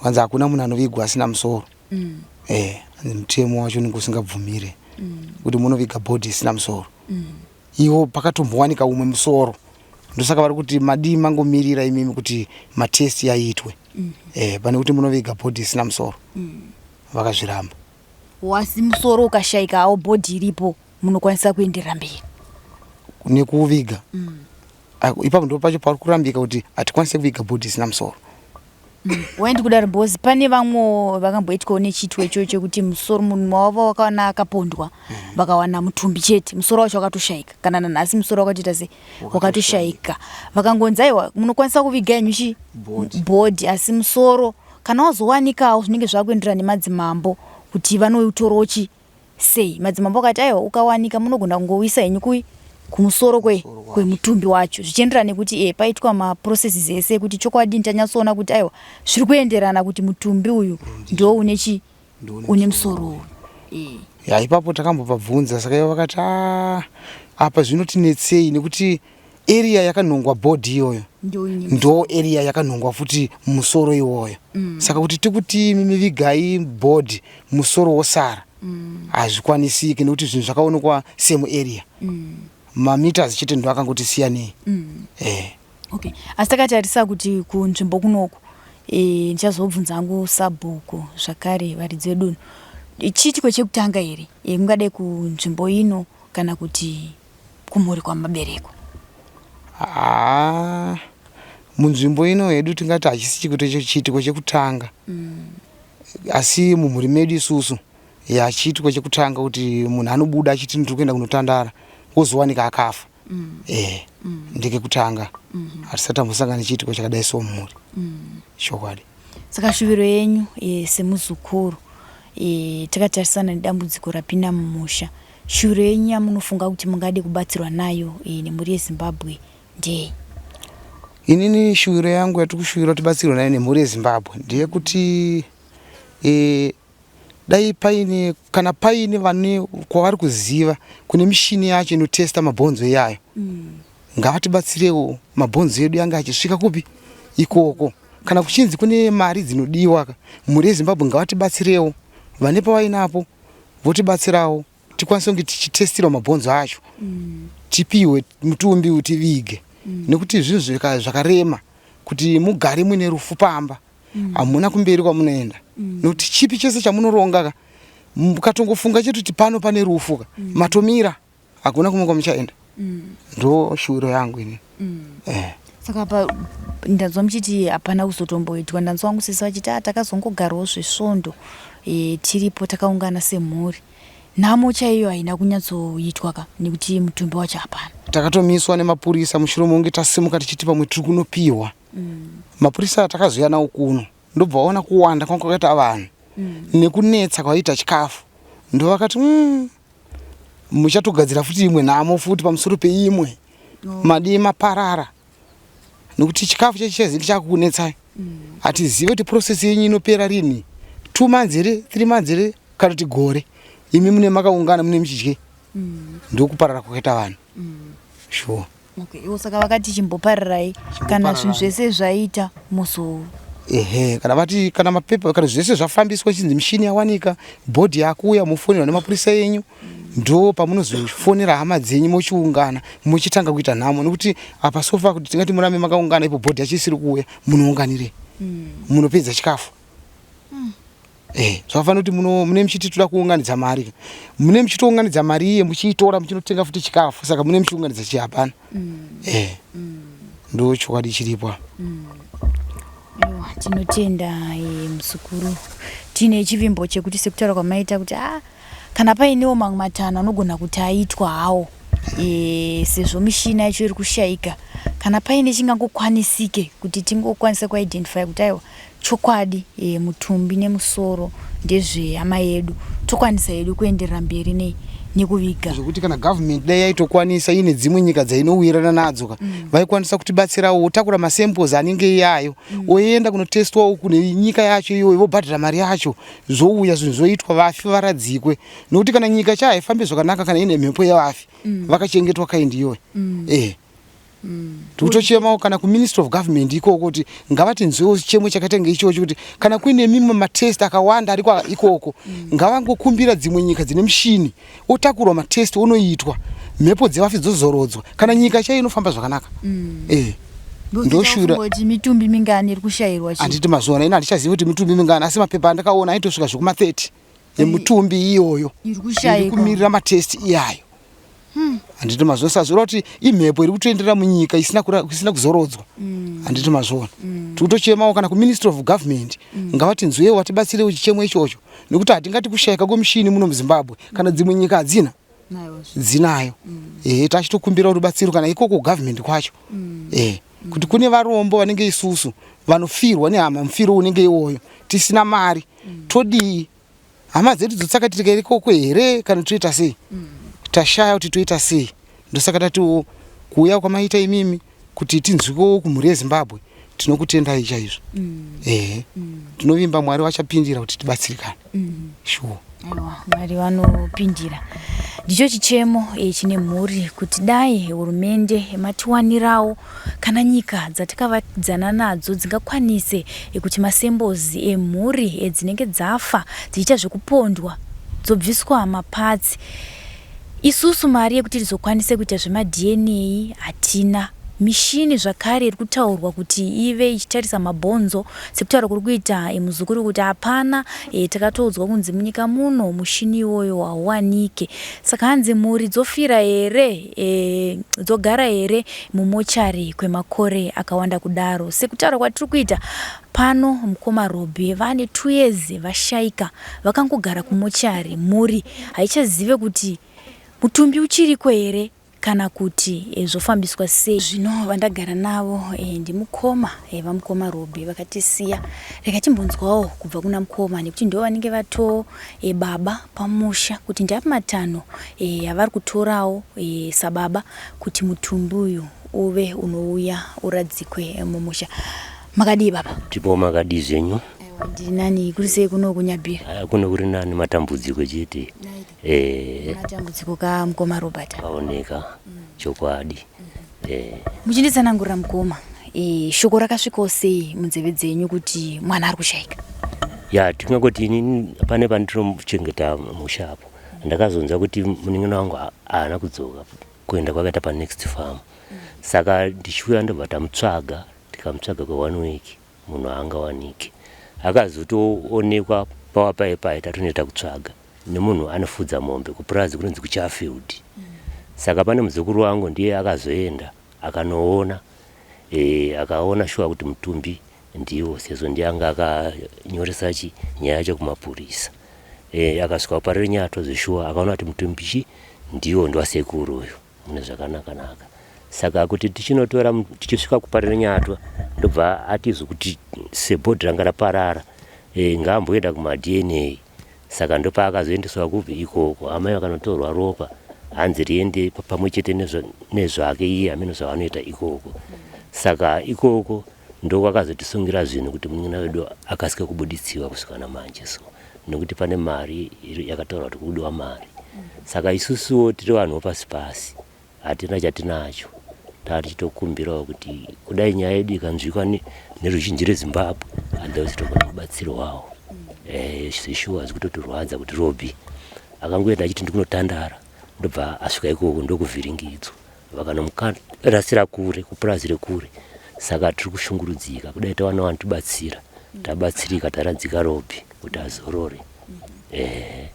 Speaker 1: vanzi hakuna munhu anovigwa asina musoro. Eh, mutemo wacho unenge usingabvumire kuti munoviga bhodhi isina musoro. Iwo pakatombowanika umwe musoro, ndosaka vari kuti madii mangomirira imimi kuti matest yaitwe. Eh, pane kuti munoviga bhodhi isina musoro. Vakazviramba.
Speaker 4: Wasi musoro ukashayikawo, bhodhi iripo, munokwanisa kuenderera mberi
Speaker 1: nekuuviga. Ipapo ndo pacho pari kurambika kuti hatikwanisi kuviga bhodhi isina musoro.
Speaker 4: Waindi kudaro because pane vamwewo vakamboitwawo nechiitwa ichocho chekuti musoro munhu wavo wakawana akapondwa, vakawana mutumbi chete, musoro wacho wakatoshayika. Kana nanhasi musoro wakatoita sei, wakatoshayika. Vakangonzi aiwa, munokwanisa kuviga henyu chi bhodhi, asi musoro kana wazowanikawo zvinenge zvakuenderana nemadzimambo kuti vanoutorawo chi sei. Madzimambo akati aiwa, ukawanika munogona kungowisa henyu kui kumusoro kwemutumbi wacho, zvichienderana nekuti paitwa maprocesses ese ekuti chokwadi tanyatsoona kuti aiwa, zviri kuenderana kuti mutumbi uyu ndo une chi une musoro uyu.
Speaker 1: Ya, ipapo takambobvabvunza, saka ivo vakati "Ah, apa zvinotinetsei nekuti area yakanhongwa bhodhi iyoyo
Speaker 4: ndo ine
Speaker 1: ndo area yakanhongwa futi musoro iwoyo. Saka kuti tikuti imimi vigai bhodhi, musoro wosara, hazvikwanisiki, nekuti zvinhu zvakaonekwa same area, mameters chete ndo akangoti siyanei. Eh.
Speaker 4: Okay, asi takatarisa kuti kunzvimbo kunoku, ndichazobvunza hangu sabhuku zvakare varidzi vedunhu, chiitiko chekutanga here kungadai kunzvimbo ino kana kuti kumhuri kwamabereko?
Speaker 1: Haa, munzvimbo ino hedu tingati hachisi chiitiko chekutanga, asi mumhuri medu isusu ya chiitiko chekutanga kuti munhu anobuda achiti ndiri kuenda kunotandara, wozowanika akafa. Eh, ndekekutanga. Hatisati tambosangana nechiitiko chakadai so mumhuri, chokwadi.
Speaker 4: Saka shuviro yenyu semuzukuru, takatarisana nedambudziko rapinda mumusha, shuviro yenyu yamunofunga kuti mungade kubatsirwa nayo nemhuri yeZimbabwe ndei?
Speaker 1: Inini shuviro yangu yatiri kushuvira kuti tibatsirwe nayo nemhuri yeZimbabwe ndeyekuti dai paine, kana paine vane kwavari kuziva kune mishini yacho inotesta mabhonzo iyayo. Ngavatibatsirewo mabhonzo edu yange achisvika kupi ikoko. Kana kuchinzi kune mari dzinodiwa ka, mhuri yeZimbabwe ngavatibatsirewo vane pavainapo votibatsirawo tikwanise kunge tichitestirwa mabhonzo acho mm. tipiwe mutumbi utivige mm. nekuti zvinhu zvakarema kuti mugare muine rufu pamba mm. hamuna kumberi kwamunoenda mm. nekuti chipi chese chamunoronga ka mukatongofunga chete kuti pano pane rufu ka mm. matomira hakuna kumwe kwamuchaenda mm. ndo shuwiro yangu ini
Speaker 4: mm. eh. Saka apa ndanzwa muchiti hapana kuzotomboitwa ndanzwa wangu sisi vachiti ah, takazongogarawo zvesvondo e, tiripo takaungana semhuri nhamo chaiyo haina kunyatsoitwa ka nekuti mutumbi wacho hapana.
Speaker 1: Takatomiswa nemapurisa mushure mokunge tasimuka tichiti pamwe tiri kunopiwa mm. Mapurisa takazouya nawo kuno ndobva vaona kuwanda kwanga kwakaita vanhu mm. nekunetsa kwaiita chikafu ndovakati mm, muchatogadzira futi imwe nhamo futi pamusoro peimwe oh. Madii maparara nekuti chikafu chechi chazinge chakukunetsai mm. Hatizive kuti process yenyu inopera rini, 2 months here, 3 months here, kana kuti gore, imi mune makaungana mune muchidye mm. Ndokuparara kwakaita vanhu mm. Sure.
Speaker 4: Okay, iwo saka vakati chimboparirai kana zvinhu zvese zvaita muzo
Speaker 1: Ehe, kana vati kana mapepa kana zvese zvafambiswa chinzi mishini yawanika, bhodhi yakuuya, mofonerwa nemapurisa enyu, ndo pamunozofonera hama dzenyu mochiungana muchitanga kuita nhamo. Nekuti apa so far kuti tingati murambe makaungana ipo bhodhi yacho isiri kuuya, munounganirei? Munopedza chikafu. Eh, zvakafanira kuti mune muchiti toda kuunganidza mari, mune muchitounganidza mari iye muchiitora muchinotenga futi chikafu, saka mune muchiunganidza chii? Hapana. Eh, ndo chokwadi chiripo apa.
Speaker 4: Aiwa, tinotenda muzukuru. Tine chivimbo chekuti sekutaura kwamaita kuti ah, kana painewo mamwe matanho anogona kuti aitwa hawo sezvo mishina yacho iri kushayika, kana paine chingangokwanisike kuti tingokwanisa kuidentify kuti aiwa chokwadi mutumbi nemusoro ndezvehama yedu, tokwanisa hedu kuenderera mberi nei nekuviga.
Speaker 1: Zvekuti kana government dai yaitokwanisa ine dzimwe nyika dzainowirana nadzo ka mm. vaikwanisa kutibatsirawo, wotakura masamples anenge iyayo mm. oenda kunotestwawo kune nyika yacho iyoyo, vobhadhara mari yacho, zvouya zvinhu zvoitwa, vafi varadzikwe. Nokuti kana nyika cha haifambi zvakanaka kana ine mhepo yevafi mm. vakachengetwa kaindi iyoyo mm. eh mm. Tikutochemawo kana kuministry of government ikoko kuti ngavatinzwewo chemo chakaita ngeichocho, kuti kana kuine mimwe matest akawanda ariko ikoko mm. ngavangokumbira dzimwe nyika dzine mishini, otakurwa matest onoitwa, mhepo dzevafi dzozorodzwa, kana nyika chaiyo inofamba zvakanaka mm. eh
Speaker 4: Ndoshura kuti mitumbi mingani iri kushayirwa?
Speaker 1: Handiti mazuva ino handichazivi kuti mitumbi mingani, asi mapepa andakaona aitosvika zvekuma 30 emitumbi iyoyo
Speaker 4: iri
Speaker 1: kumirira matest iyayo. Handiti mazviona? Sazvora kuti imhepo iri kutoenderera munyika isina kuzorodzwa. Handiti mazviona? Tikutochemawo kana kuministry of government mm. ngavatinzwewo vatibatsirewo chichemo ichocho, nekuti hatingati kushayika kwemishini muno muZimbabwe kana dzimwe nyika hadzina, dzinayo. Ehe, tachitokumbira rubatsiro kana ikoko government kwacho mm. eh kuti kune varombo vanenge isusu vanofirwa nehama, mufiro unenge iwoyo, tisina mari mm. todii? Hama dzedu dzotsakatirika ikoko here kana toita sei? mm. Tashaya kuti toita sei. Ndosaka tatiwo kuuya kwamaita imimi kuti tinzwikewo kumhuri yeZimbabwe, tinokutendai chaizvo. Ehe, tinovimba Mwari vachapindira kuti tibatsirikane. Sure.
Speaker 4: Aiwa, Mwari vanopindira. Ndicho chichemo chine mhuri kuti dai hurumende matiwanirawo kana nyika dzatakavakidzana nadzo dzingakwanise kuti masembozi emhuri dzinenge dzafa dzichiita zvekupondwa dzobviswa mapatsi. Isusu mari yekuti tizokwanise kuita zvemaDNA hatina. Mishini zvakare iri kutaurwa kuti ive ichitarisa mabhonzo sekutaura kuri kuita muzukuru kuti hapana e, takatoudzwa kunzi munyika muno mushini iwoyo hauwanike. Saka hanzi mhuri dzofira here e, dzogara here mumochari kwemakore akawanda kudaro? Sekutaura kwatiri kuita pano, mukoma Robi vane 2 years vashaika, vakangogara kumochari, mhuri haichazive kuti mutumbi uchiriko here kana kuti zvofambiswa sei. Zvino vandagara navo ndimukoma vamukoma Robi vakatisiya. Rega timbonzwawo kubva kuna mukoma nekuti ndo vanenge vato baba pamusha kuti ndeapi matanho avari kutorawo sababa kuti mutumbi uyu uve unouya uradzikwe mumusha. Makadii baba?
Speaker 5: Tipo, makadii zvenyu?
Speaker 4: Ndiri nani. Kuri sei kuno kuNyabira?
Speaker 5: Aya, kuno kuri nani, matambudziko chete.
Speaker 4: Matambudziko ka mukoma Robert.
Speaker 5: Aoneka chokwadi. Eh.
Speaker 4: Muchinditsanangurira mukoma, e, shoko rakasvikawo sei munzeve dzenyu kuti mwana ari kushaika?
Speaker 5: Ya, tingangoti inini pane pandinochengeta musha apo ndakazonzwa kuti munin'ina wangu haana kudzoka kuenda kwakaita panext farm. Saka ndichiuya ndobva tamutsvaga, tikamutsvaga kweone week, munhu haangawaniki. Akazotoonekwa pawa paye paye tatonoita kutsvaga nemunhu anofudza mombe kupurazi kunonzi kuChafield. Saka pane muzukuru wangu ndiye akazoenda akanoona e, akaona shuwa kuti mutumbi ndiwo sezvo ndiye anga akanyoresa chi nyaya yacho kumapurisa. E, akasvika kuParirenyatwa zveshuwa akaona kuti mutumbi chi ndiwo ndiwasekuru uyu mune zvakanaka naka. Saka kuti tichinotora tichisvika kuParirenyatwa ndobva atizwa kuti sebhodhi ranga raparara e, ngaamboenda kumaDNA. Saka ndopaakazoendeswa kupi ikoko amai vakanotorwa ropa hanzi riende pamwe chete nezvake iye hameno zvavanoita ikoko. Saka ikoko ndokwakazotisungira zvinhu kuti munin'ina wedu akasike kubuditsiwa kusvika namanje so nekuti pane mari yakataurwa kuti kubudiwa mari. Saka isusuwo tiri vanhu vopasi pasi Hatina chatinacho tatichitokumbirawo kuti kudai nyaya yedu ikanzwikwa neruzhinji reZimbabwe otherwise togona kubatsirwawo. Eh, zveshuwa zvikutotirwadza kuti Robbie akangoenda achiti ndikunotandara ndobva asvika ikoko ndokuvhiringidzwa vakanomukarasira kure kupurazi rekure saka tiri kushungurudzika kudai tawana vanotibatsira tabatsirika taradzika Robbie kuti azorore.
Speaker 4: Eh.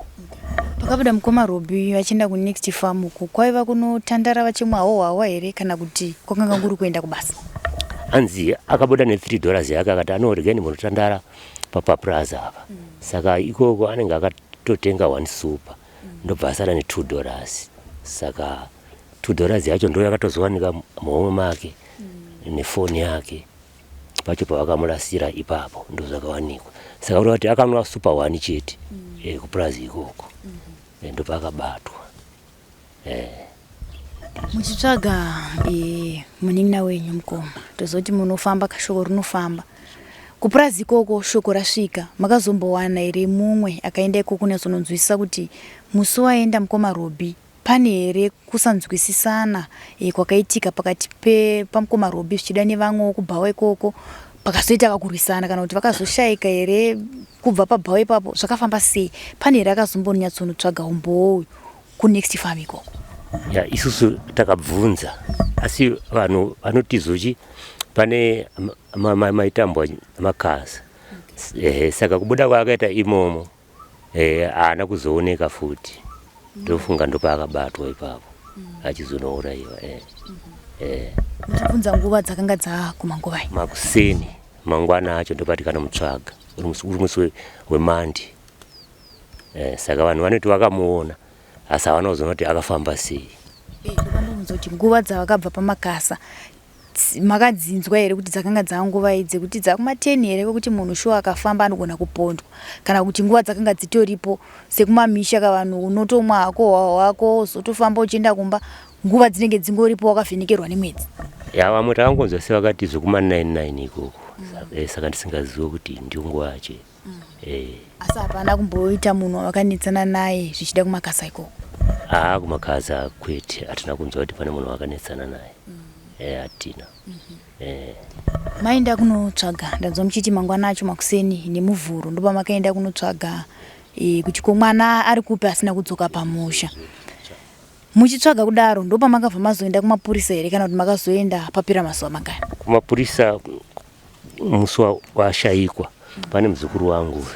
Speaker 4: Pakabuda mukoma Robbie vachienda kunext farm uko kwaiva kunotandara vachimwa hawo hwawa here kana kuti kwakanga kuri kuenda kubasa?
Speaker 5: Hanzi akabuda ne 3 dollars yake akati anorega ndimbonotandara papaplaza apa. Saka ikoko anenge akatotenga one super ndobva asara ne 2 dollars. Saka 2 dollars yacho ndo yakatozowanika muhomwe make nefoni yake. pacho pavakamurasira ipapo ndozvakawanikwa saka kureva kuti akanwa super one chete mm. eh, kupurazi ikoko mm -hmm. eh, ndopaakabatwa
Speaker 4: eh. Muchitsvaga e, munin'ina wenyu mukoma, tozoti munofamba kashoko rinofamba kupurazi ikoko, shoko rasvika, makazombowana here mumwe akaenda ikoko kunyatsononzwisisa kuti musi waenda mukoma Robbie Pane here kusanzwisisana kwakaitika pakati pamukoma Robbie zvichida nevamwewo kubhawa ikoko pakazoita kakurwisana kana kuti vakazoshaika here kubva pabhawa ipapo zvakafamba sei? Pane here akazombonyatsonotsvaga umbowo uyu kunext farm ikoko?
Speaker 5: Ya, isusu takabvunza asi vanhu vanotizochi pane maitambwa makaza okay. Saka kubuda kwaakaita imomo Eh, haana kuzooneka futi ndofunga ndopaakabatwa ipapo achizonourayiwa eh.
Speaker 4: Eh. Muchibvunza nguva dzakanga dzakuma nguvai?
Speaker 5: Makuseni mangwana acho ndopati kanomutsvaga uri musi wemandi eh, saka vanhu vanoti vakamuona asi havana kuzoona kuti akafamba sei.
Speaker 4: Eh, ndopandobvunza kuti nguva dzavakabva pamakasa Makadzinzwa here kuti dzakanga dzanguvai dzekuti dzakuma 10 here kwekuti munhu shuwa akafamba anogona kupondwa kana kuti nguva dzakanga dzitoripo sekumamisha kavanhu unotomwa hako hwawa hwako wozotofamba uchienda kumba nguva dzinenge dzingoripo wakavhenekerwa nemwedzi.
Speaker 5: Ya vamwe takangonzwa sevakati zvekuma 99 ikoko mm. Saka ndisingazive kuti ndiyo nguva yacho
Speaker 4: mm. Asi hapana kumboita munhu wawakanetsana naye zvichida kumakasa ikoko?
Speaker 5: Haa kumakasa kwete, hatina kunzwa kuti pane munhu wakanetsana naye. Hatina.
Speaker 4: Maenda kunotsvaga, ndanzwa muchiti mangwana acho makuseni neMuvhuro ndopamakaenda kunotsvaga kuti ko mwana ari kupi asina kudzoka pamusha. Muchitsvaga kudaro ndopamakabva mazoenda kumapurisa here kana kuti makazoenda papera mazuva mangani?
Speaker 5: Kumapurisa musi washaikwa pane muzukuru wangu uyu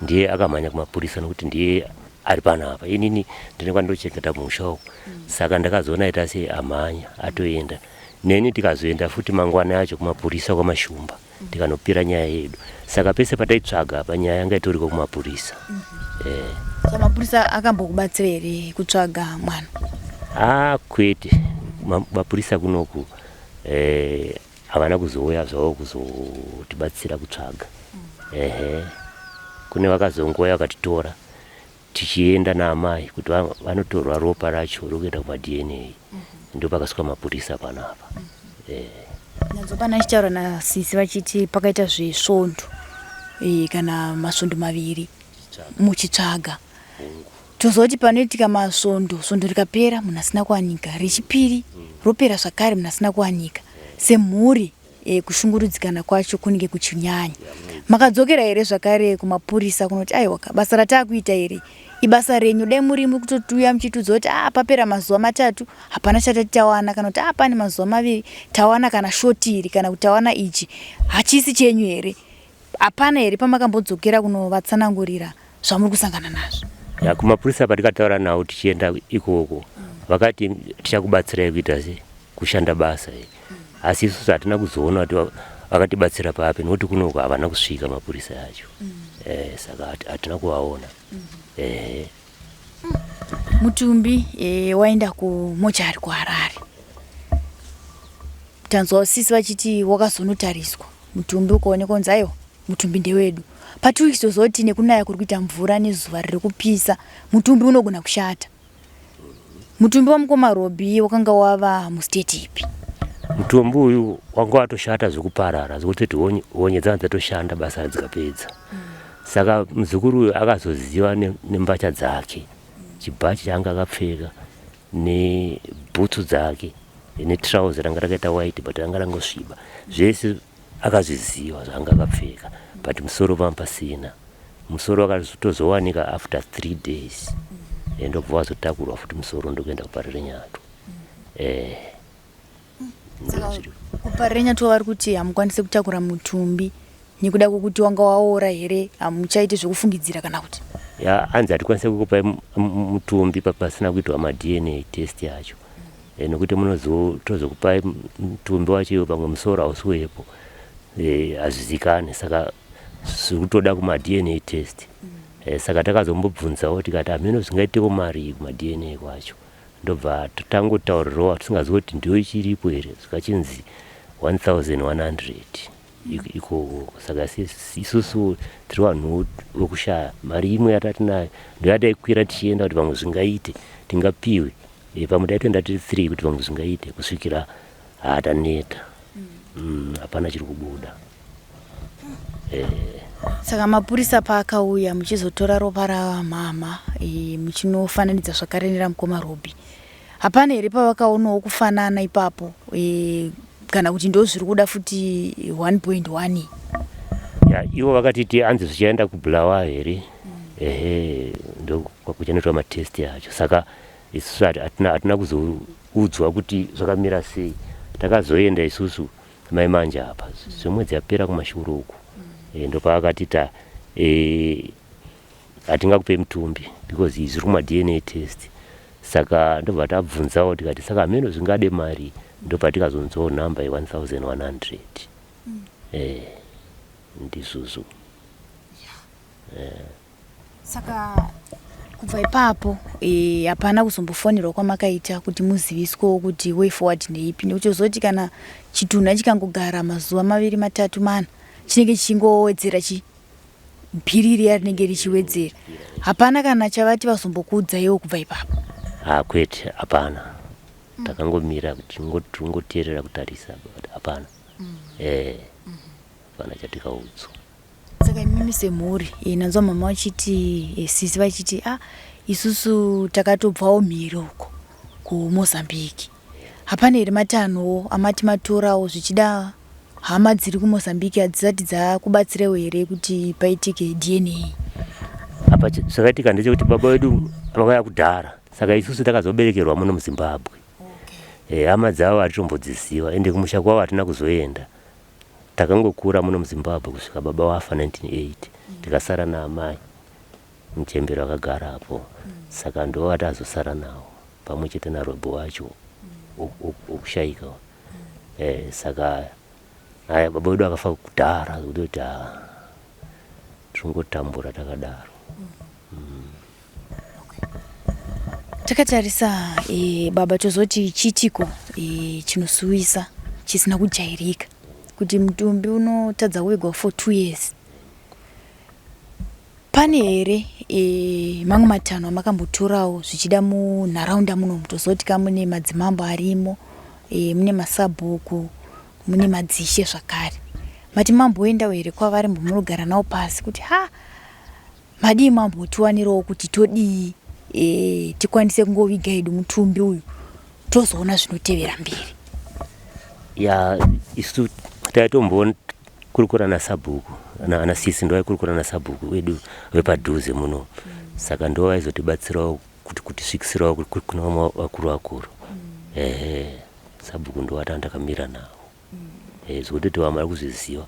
Speaker 5: ndiye akamhanya kumapurisa nokuti ndiye ari panapa inini ndine kwandochengeta musha uku saka ndakazoona aita sei amhanya atoenda neni tikazoenda futi mangwana acho kumapurisa kwamashumba tikanopira nyaya yedu saka pese pataitsvaga apa nyaya yanga itoriko kumapurisa mm
Speaker 4: -hmm. eh. So mapurisa akambokubatsira here kutsvaga mwana?
Speaker 5: Ah, kwete mapurisa kunoku eh, Havana kuzouya zvavo kuzotibatsira kutsvaga. Ehe. Kune vakazongouya vakatitora tichienda naamai kuti vanotorwa ropa racho rokuenda kumaDNA. Ndopakasvika mapurisa panapa.
Speaker 4: Eh. Ndanzwa pana achitaura nasisi vachiti pakaita zvesvondo eh, kana masvondo maviri muchitsvaga. Tozoti panoitika masvondo, svondo rikapera munhu asina kuwanika, rechipiri ropera zvakare munhu asina kuwanika. Semhuri e, kushungurudzikana kwacho kunenge kuchinyanya. Makadzokera here zvakare kumapurisa kunoti aiwa basa rataakuita iri ibasa renyu, dai muri muri kutotuya muchitiudza kuti ah, papera mazuva matatu hapana chatati tawana, kana kuti ah, pane mazuva maviri tawana kana shoti iri, kana kuti tawana ichi, hachisi chenyu here? Hapana here pamakambodzokera kunovatsanangurira zvamuri kusangana nazvo?
Speaker 5: Ya, kumapurisa patikataura nawo tichienda ikoko vakati tichakubatsirai kuita se kushanda basa iri asi isusu hatina kuzoona kuti vakatibatsira papi nokuti kunoko havana kusvika mapurisa acho eh, saka hatina kuvaona eh.
Speaker 4: Mutumbi eh, waenda kumochari kuHarare. Tanzwa sisi vachiti wakazonotariswa mutumbi ukaonekwa kunzi aiwa mutumbi ndewedu. Patiri tozoti nekunaya kuri kuita mvura nezuva riri kupisa mutumbi unogona kushata. Mutumbi wamukoma Robi wakanga wava mustate ipi?
Speaker 5: Mutumbi uyu wanga watoshata zvekuparara zvekutoti honye dzanga dzatoshanda basa dzikapedza. Saka muzukuru uyu akazoziva nembatya dzake, chibhachi chaanga akapfeka nebhutsu dzake netrauzi ranga rakaita white but ranga rangosviba zvese akazviziva zvaanga akapfeka but musoro panga pasina musoro wakatozowanika after three days eh, ndobva wazotakurwa futi musoro ndokuenda kuParirenyatwa eh
Speaker 4: KuParirenyatwa vari kuti hamukwanisi kutakura mutumbi nekuda kwekuti wanga waora here hamuchaiti zvekufungidzira kana kuti
Speaker 5: ya hanzi hatikwanisi kukupai mutumbi pasina kuitwa maDNA test yacho e, nokuti munozotozokupai mutumbi wacho iwo pamwe musoro hausi wepo eh, hazvizikane saka zviri kutoda kumaDNA test e, saka takazombobvunzawo tikati hameno zvingaitewo mari kumaDNA kwacho ndobva tangotaurirwa tisingazivi kuti ndiyo ichiripo here zvikachinzi 1100 ikoko saka isusu tiri vanhu vokushaya mari imwe yatatinayo ndoyataikwira tichienda kuti pamwe zvingaite tingapiwe e, pamwe taitoenda tiri three kuti pamwe zvingaite kusvikira hataneta hapana chiri kubuda
Speaker 4: e. Saka mapurisa paakauya muchizotora ropa ramama e, muchinofananidza zvakare neramukoma Robi hapana here pavakaonawo kufanana ipapo e, kana kuti ndo zviri kuda futi 1.1?
Speaker 5: Ya ivo vakatiti hanzi zvichaenda kuBulawayo here ehe ndo kuchanoitwa matest acho saka isusu hatina kuzoudzwa kuti zvakamira sei takazoenda isusu mai manje apa zvemwedzi yapera kumashure uku e, ndopaakatita e, hatingakupei mutumbi because izvi zviri kumaDNA test saka ndobva tabvunzawo tikati saka hameno zvingade mari ndopatikazonzwawo nhamba ye1100 eh, ndizvozvo
Speaker 4: Saka kubva ipapo hapana kuzombofonerwa kwamakaita kuti muziviswewo kuti way forward ndeipi nekuti uzoti kana chitunha chikangogara mazuva maviri matatu mana chinenge chichingowedzera chi bhiri riya rinenge richiwedzera hapana kana chavati vazombokuudzaiwo kubva ipapo?
Speaker 5: Ha kwete hapana takangomira tingoteerera kutarisa but hapana eh hapana chatikaudzwa.
Speaker 4: Saka imimi semhuri e, nanzwa mama vachiti e, sisi vachiti ah, isusu takatobvawo mhiri uko kuMozambique hapana here matanhowo amati matorawo zvichida hama dziri kuMozambique hadzisati dzakubatsirewo here kuti paitike DNA?
Speaker 5: Apa zvakaitika ndechekuti baba vedu vakauya kudhara saka isusu takazoberekerwa muno muZimbabwe okay. Hama dzavo hatitombodziziva ende kumusha kwavo hatina kuzoenda takangokura muno muZimbabwe kusvika baba wafa 1980 tikasara naamai muchembero akagarapo saka ndo vatazosara nawo pamwe chete naRobi wacho okushaika eh, saka aya baba vedu akafa kudhara zvekutoti ha tingotambura takadaro.
Speaker 4: Takatarisa e, baba tozoti chiitiko e, chinosuwisa chisina kujairika kuti mutumbi unotadza kuvigwa for 2 years. Pane here e, mamwe matanho amakambotorawo zvichida munharaunda muno tozoti ka mune madzimambo arimo e, mune masabhuku mune madzishe zvakare mati mamboendawo here kwavari mbomunogara navo pasi kuti ha madii mambotiwanirawo kuti todii? e, tikwanise kungoviga hedu mutumbi uyu tozoona zvinotevera mberi.
Speaker 5: Ya, isu taitombokurukura nasabhuku, ana sisi ndo vaikurukura nasabhuku wedu vepadhuze muno. Saka ndo vaizotibatsirawo kuti kutisvikisirawo kuna vamwe vakuru vakuru. Ehe, sabhuku ndo vatanga takamira navo. Eh, zvekutoti vamwe vari kuzviziva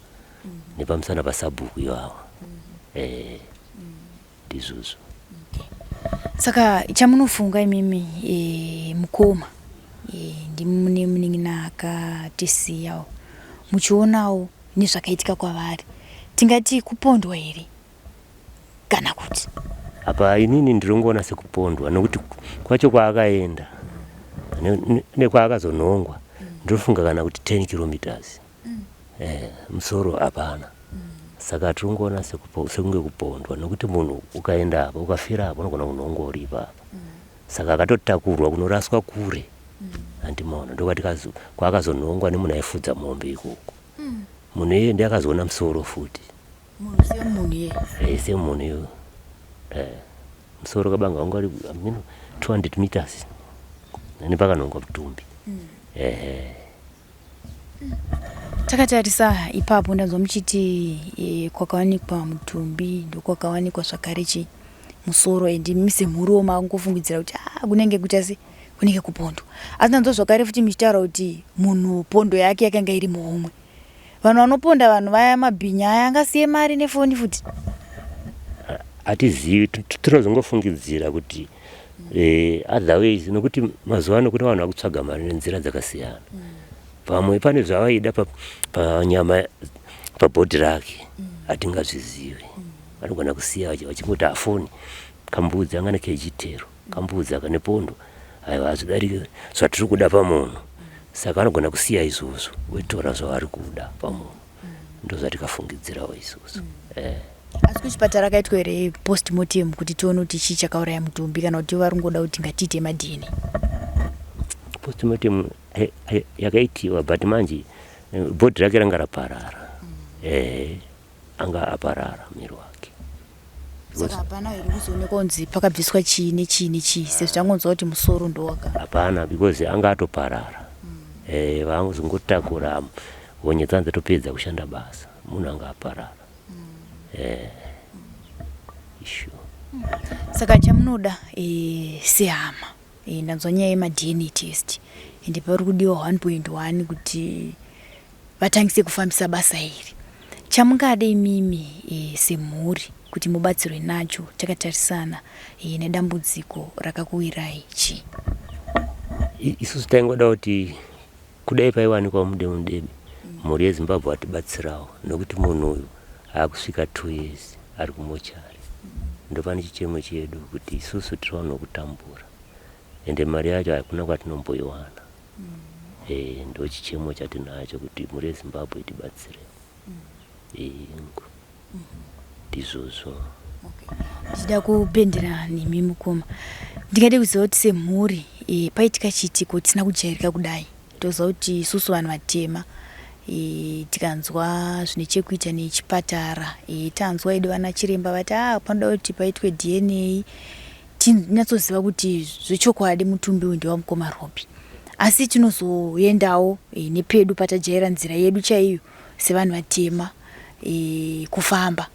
Speaker 5: nepamusana pasabhuku ivava. Eh, ndizvozvo.
Speaker 4: Saka chamunofunga imimi e, mukoma e, ndimi mune munin'ina akatisiyawo, muchionawo nezvakaitika kwavari, tingati kupondwa here kana kuti?
Speaker 5: Apa inini ndirongoona sekupondwa nokuti kwacho kwaakaenda nekwaakazonhongwa ndinofunga kana kuti 10 kilometers. Eh, musoro hapana. Saka tirongoona sekunge kupondwa nokuti munhu ukaenda apa ukafira apa unogona kunhongwa uri ipapa. Saka akatotakurwa kunoraswa kure. Handimaona ndokwati kwaakazonhongwa nemunhu aifudza mombe ikoko. Munhu iyeye ndiye akazoona musoro futi.
Speaker 4: Munhu semunhu iye?
Speaker 5: Eh, semunhu iye. Eh, musoro kabanga wanga uri ameno 200 meters nepakanhongwa mutumbi. Ehe.
Speaker 4: Takatarisa ipapo ndanzwa muchiti e, kwakawanikwa mutumbi ndokwakawanikwa zvakare chi musoro, and imi semhuriwo makungofungidzira kuti ah, kunenge kuita se kunenge kupondwa. Asi ndanzwa zvakare futi muchitaura kuti munhu pondo yake yakanga iri muhomwe. Vanhu vanoponda vanhu vaya mabhinya aya angasiye mari nefoni futi?
Speaker 5: Hatizivi, tinozongofungidzira kuti otherways, nokuti mazuva ano kune vanhu vakutsvaga mari nenzira dzakasiyana. Pamwe pane zvavaida panyama pabhodhi rake, hatingazvizivi. Vanogona kusiya vachingoti afoni kambudzi anga nekejitero kambudzi aka nepondo, aiwa hazvidariki zvatiri kuda pamunhu. Saka vanogona kusiya izvozvo votora zvavari kuda pamunhu. Ndozvatikafungidzirawo isusu. Eh.
Speaker 4: Asi kuchipatara akaitwa here postmortem kuti tione kuti chii chakauraya mutumbi, kana kuti vari kungoda kuti ngatiite maDNA?
Speaker 5: Postmortem yakaitiwa, but manje bhodhi rake ranga raparara. Ehe, anga aparara muviri wake.
Speaker 4: Saka hapana here kuzoonekwa kunzi pakabviswa chii nechii nechii, sezvo tangonzwa kuti musoro ndowaka?
Speaker 5: Hapana, because anga atoparara. Eh, vangozongotakura honye dzanza topedza kushanda basa, munhu anga aparara. Eh, ishu.
Speaker 4: Saka chamunoda e, sehama e, ndanzwa nyaya yemaDNA test, ende pari kudiwa 1.1 kuti vatangise kufambisa basa iri. Chamungade imimi e, semhuri kuti mubatsirwe nacho takatarisana e, nedambudziko rakakuwirai chii?
Speaker 5: Isusu taingoda kuti kudai paiwanikwa mudemudeme mhuri yeZimbabwe vatibatsirawo, nokuti munhu uyu aakusvika 2 years ari kumochari. Ndopane chichemo chedu kuti isusu tiri vanhu vokutambura, ende mari yacho hakuna kwatinomboiwana. Eh, ndo chichemo chatinacho kuti mhuri yeZimbabwe itibatsire. Ingu ndizvozvo.
Speaker 4: Ndichida kupendera nemi mukoma, ndingade kuziva kuti semhuri e, paitika chiitiko tisina kujairika kudai, toziva kuti isusu vanhu vatema e, tikanzwa zvine chekuita nechipatara e, tanzwa edu vana chiremba vati ah, panoda kuti paitwe DNA tinyatsoziva kuti zvechokwadi mutumbi uyu ndewamukoma Robi. Asi tinozoendawo e, nepedu patajaira nzira yedu chaiyo sevanhu vatema e, kufamba.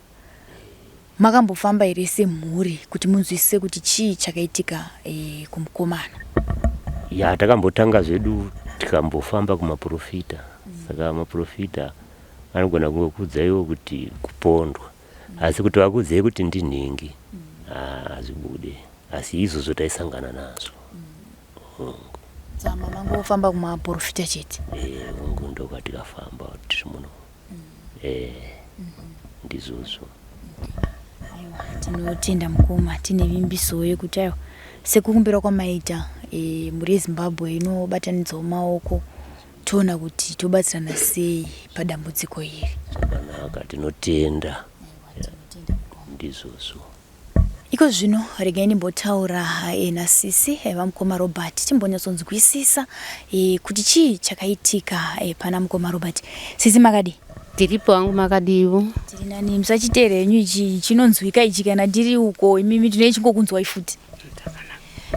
Speaker 4: Makambofamba here semhuri kuti munzwisise kuti chii chakaitika e, kumukomana?
Speaker 5: Ya, takambotanga zvedu tikambofamba kumaprofita. Saka maprofita anogona kungokuudza iwo kuti kupondwa, asi kuti vakuudzei kuti ndinhingi, hazvibude. Asi izvozvo taisangana nazvo. Hongu.
Speaker 4: Tsama mangofamba kumaprofita chete?
Speaker 5: Eh, hongu, ndokwatikafamba tiri muno. Eh, ndizvozvo.
Speaker 4: Aiwa, tinotenda mukoma, tine vimbiso yekuti aiwa, sekukumbira kwamaita e, mhuri yeZimbabwe inobatanidzawo maoko toona kuti tobatsirana sei padambudziko iri.
Speaker 5: Zvakanaka, tinotenda. Ndizvozvo.
Speaker 4: Iko zvino regai ndimbotaura e, nasisi e, vamukoma Robert timbonyatsonzwisisa e, kuti chii chakaitika e, pana mukoma Robert. Sisi, makadii?
Speaker 2: Tiripo hangu, makadiwo?
Speaker 4: Tiri nani. Musachitere henyu, ichi chinonzwika ichi kana tiri uko, imimi tine chingokunzwai futi.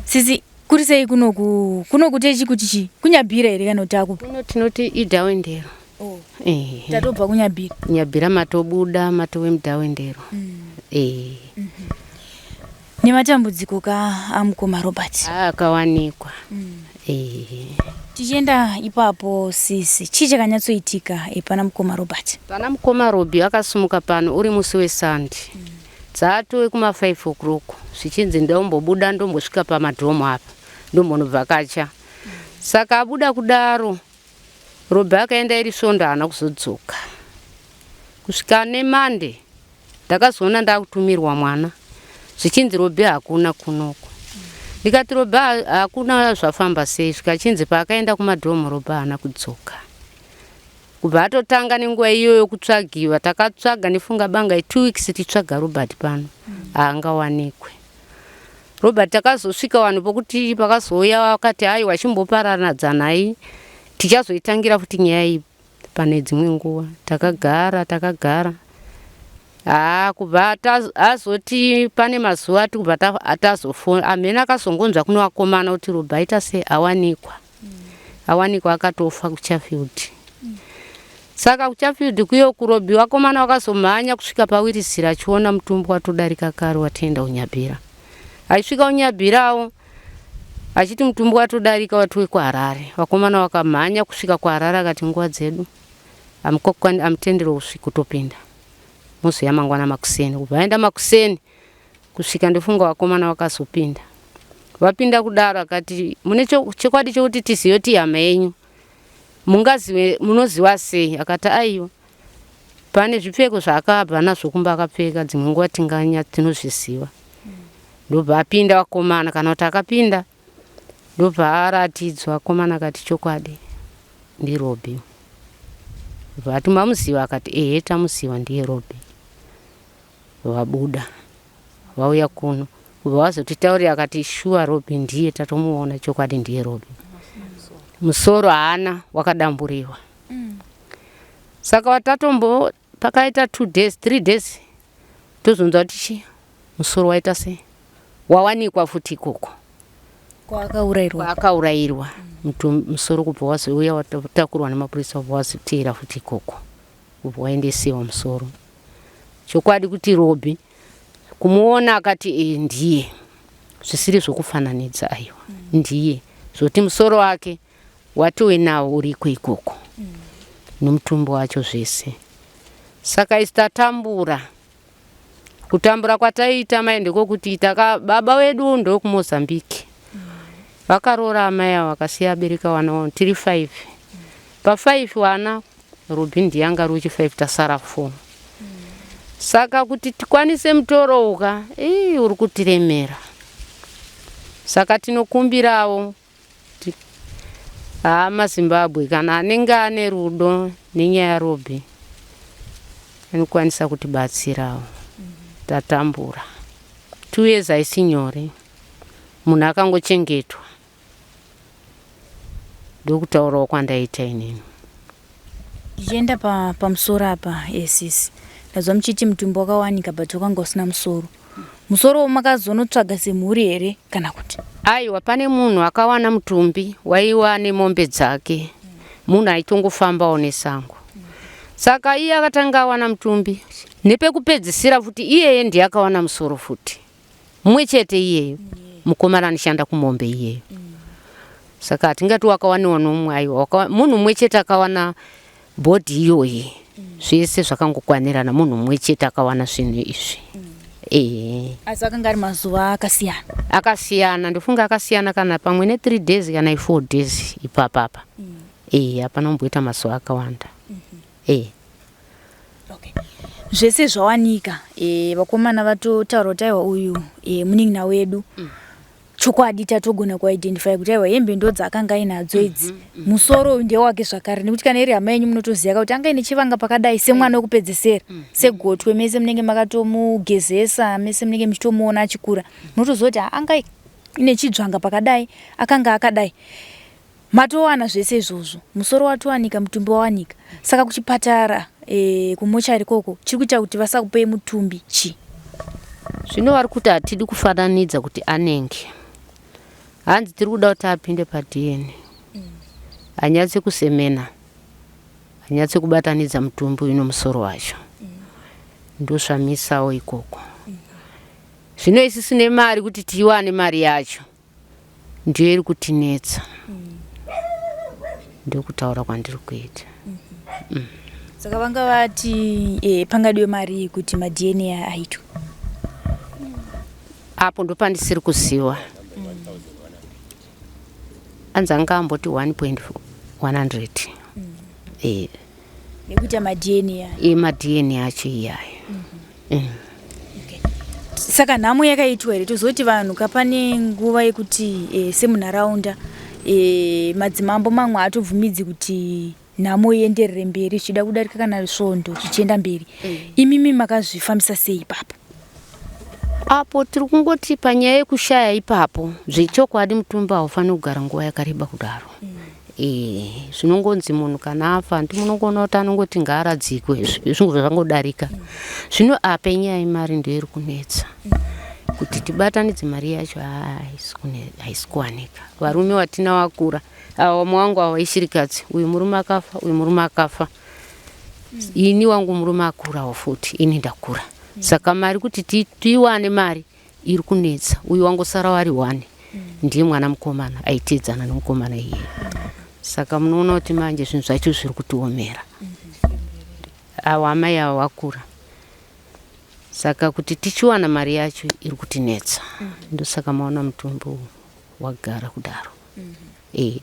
Speaker 4: Sisi, kuri sei kunoku? Kunoku techi kuti chi? Kunyabhira here kana kuti akupi?
Speaker 2: Kuno tinoti idhawendero.
Speaker 4: Oh.
Speaker 2: Ehe.
Speaker 4: Tatobva kuNyabhira.
Speaker 2: Nyabhira matobuda matove mudhawendero. Ehe.
Speaker 4: Nematambudziko ka amukoma Robert.
Speaker 2: Akawanikwa. Ehe.
Speaker 4: Tichienda ipapo sisi, chii chakanyatsoitika pana mukoma Robert?
Speaker 2: Pana mukoma Robi akasumuka pano uri musi weSunday. Dzatove kuma 5 o'clock zvichinzi ndombobuda ndombosvika pamadhomu apa ndombonobvakacha. Saka abuda kudaro Robi akaenda iri svondo haana kuzodzoka. Kusvika neMonday ndakazoona ndakutumirwa mwana zvichinzi Robi hakuna kunoku. Ndikati Robi hakuna zvafamba sei zvikachinzi paakaenda kumadhomu Robi haana kudzoka. Kubva atotanga nenguva iyoyo kutsvagiwa takatsvaga nefunga banga 2 weeks tichitsvaga Robert pano haangawanikwe. Robert takazosvika vanhu pokuti pakazouya vakati aiwa chimboparadzanai tichazoitangira futi nyaya iyi pane dzimwe nguva. Takagara takagara haa kubva azoti pane mazuva ati kubva tazofona amhene akazongonzwa kune vakomana kuti Robert aita sei awanikwa. Awanikwa akatofa kuChafield. Saka kuChafield kuyo kuRobi vakomana vakazomhanya kusvika paWirisira achiona mutumbi watodarika kare watoenda kuNyabhira. Achisvika kuNyabhirawo achiti mutumbi watodarika watove kuHarare. Vakomana vakamhanya kusvika kuHarare akati nguva dzedu amutenderwe kusvika kutopinda. Mozouya mangwana makuseni. Kubva aenda makuseni kusvika ndofunga vakomana vakazopinda. Vapinda kudaro akati mune chokwadi chokuti tizive kuti ihama yenyu mungazive munoziva sei akati aiwa pane zvipfeko zvaakabva nazvo kumba akapfeka dzimwe nguva tinganya tinozviziva ndobva apinda vakomana kana kuti akapinda ndobva aratidzwa vakomana akati chokwadi ndiRobi ndobva ati mamuziva akati ehe tamuziva ndiye Robi vabuda vauya kuno kubva vazotitaurira akati shuwa Robi ndiye tatomuona chokwadi ndiye Robi musoro haana wakadamburiwa saka watatombo pakaita 2 days 3 days tozonzwa kuti chi musoro waita sei wawanikwa futi ikoko
Speaker 4: Kwaakaurairwa.
Speaker 2: Kwaakaurairwa musoro kubva wazouya watakurwa nemapurisa kubva wazoteera futi ikoko kubva waendesiwa musoro chokwadi kuti Robi kumuona akati e, ndiye zvisiri zvokufananidza aiwa ndiye zvoti musoro wake watove nawo uriko ikoko nomutumbi wacho zvese saka isu tatambura kutambura kwataiita mai ndekokuti taka baba wedu ndokuMozambique vakaroora amai avo vakasiya abereka vana vavo tiri 5 pa 5 vana Robi ndiye anga ari wechi 5 tasara 4 saka kuti tikwanise mutoro uka ii uri kutiremera saka tinokumbirawo hama Zimbabwe kana anenge ane rudo nenyaya yaRobi anokwanisa kutibatsirawo tatambura 2 years haisi nyore munhu akangochengetwa ndokutaurawo kwandaita inini.
Speaker 4: Ndichienda pa, pamusoro apa sisi ndazwa muchiti mutumbi wakawanika but wakanga usina musoro. Musoro makazonotsvaga semhuri here kana kuti?
Speaker 2: Aiwa pane munhu akawana mutumbi waiwa nemombe dzake munhu aitongofambawo nesango saka iye akatanga awana mutumbi nepekupedzisira futi iyeye ndiye akawana musoro futi mumwe chete iyeyo mukomana anoshanda kumombe iyeyo saka hatingati wakawaniwa nomumwe aiwa munhu mumwe chete akawana bhodhi iyoyi zvese zvakangokwanirana munhu mumwe chete akawana zvinhu izvi
Speaker 4: ehe asi akanga ari mazuva akasiyana
Speaker 2: akasiyana ndofunga akasiyana kana pamwe ne 3 days kana i4 days ipapapa ehe hapana kumboita mazuva akawanda ehe
Speaker 4: Okay. Zvese zvawanika e, vakomana vatotaura kuti aiwa uyu e, munin'ina wedu chokwadi tatogona kuidentify kuti aiwa hembe ndo dzaakanga ainadzo idzi musoro uyu ndewake zvakare nekuti kana iri hama yenyu munotoziva kuti anga aine chivanga pakadai semwana wekupedzesera segotwe mese munenge makatomugezesa mese munenge muchitomuona achikura munotoziva kuti anga ine chidzvanga pakadai akanga akadai Matowana zvese izvozvo. Musoro watowanika, mutumbi wawanika. Saka kuchipatara e, kumochari koko chiri kuita kuti vasakupei mutumbi chii?
Speaker 2: Zvino vari kuti hatidi kufananidza kuti anenge. Hanzi tiri kuda kuti apinde paDNA anyatse kusemena, anyatse kubatanidza mutumbi uyu nomusoro wacho. Ndosvamisawo ikoko. Zvino isusu nemari kuti tiwane mari yacho ndiyo iri kutinetsa. Ndokutaura kwandiri kuita.
Speaker 4: Saka vanga vati pangadiwe mari kuti maDNA aitwe?
Speaker 2: Apo ndopandisiri kuziva. Anzi anga amboti 1.100.
Speaker 4: Nekuita maDNA.
Speaker 2: EmaDNA acho iyayo.
Speaker 4: Okay. Saka nhamo yakaitwa here? Tozoti vanhu kapane nguva yekuti semunharaunda madzimambo mamwe haatobvumidzi kuti nhamo ienderere mberi zvichida kudarika kana svondo zvichienda mberi. Imimi makazvifambisa sei ipapo?
Speaker 2: Apo tiri kungoti panyaya yekushaya ipapo, zvechokwadi mutumbi haufaniri kugara nguva yakareba kudaro. Zvinongonzi munhu kana afa ndi munongoona kuti anongoti ngaaradzikwe, zvingobva zvangodarika. Zvino apa inyaya yemari ndiyo iri kunetsa. Kuti tibatanidze mari yacho haisi kuwanika. Varume watina vakura, ava vamwe vangu ava ishirikadzi, uyu murume akafa, uyu murume akafa. Ini wangu murume akurawo futi, ini ndakura. Saka mari kuti tiwane mari iri kunetsa. Uyu wangosara wari one. Ndiye mwana mukomana aiteedzana nemukomana iyeye. Saka munoona kuti manje zvinhu zvacho zviri kutiomera. Ava amai ava vakura. Saka kuti tichiwana mari yacho iri kutinetsa. Ndosaka maona mutumbi wagara kudaro.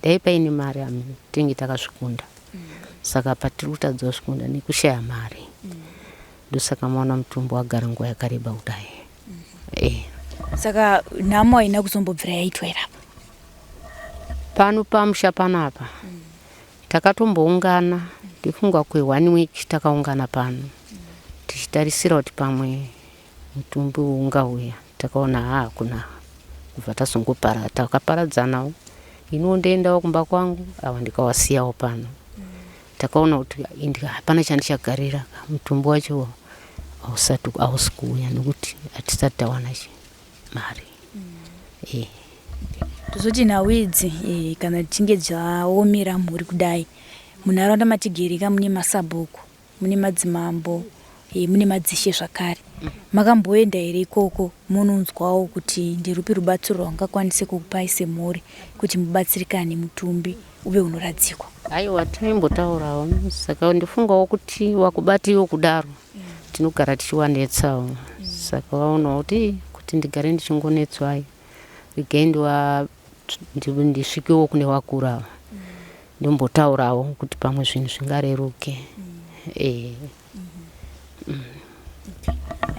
Speaker 2: Dai paine mari tinenge takazvikunda. Saka patiri kutadza kuzvikunda nekushaya mari. Ndosaka maona mutumbi wagara nguva yakareba kudai.
Speaker 4: Saka nhamo haina kuzombobvira yaitwa here apa?
Speaker 2: Pano pamusha panapa takatomboungana, ndifunga kwe 1 week takaungana pano tichitarisira kuti pamwe mutumbi ungauya. Takaona hakuna, kubva tazongopara, takaparadzanawo. Iniwo ndoendawo kumba kwangu, ava ndikawasiyawo pano. Takaona kuti hapana chandichagarira, mutumbi wacho hausi kuuya nekuti hatisati tawana mari.
Speaker 4: Tozoti nhau idzi kana dzichinge dzaomera mhuri kudai, munharaunda matigereka mune masabhuku, mune madzimambo, mune madzishe zvakare. Makamboenda here ikoko munonzwawo kuti nderupi rubatsiro rwangakwanise kukupai semhuri kuti mubatsirikane mutumbi uve unoradzikwa?
Speaker 2: Aiwa, taimbotaurawo. Saka ndifungawo kuti wakubatiwo kudaro tinogara tichiwanetsawo. Saka vaonawo kuti ndigare ndichingonetswai, regai ndisvikewo kune vakuru ava ndombotaurawo kuti pamwe zvinhu zvingareruke.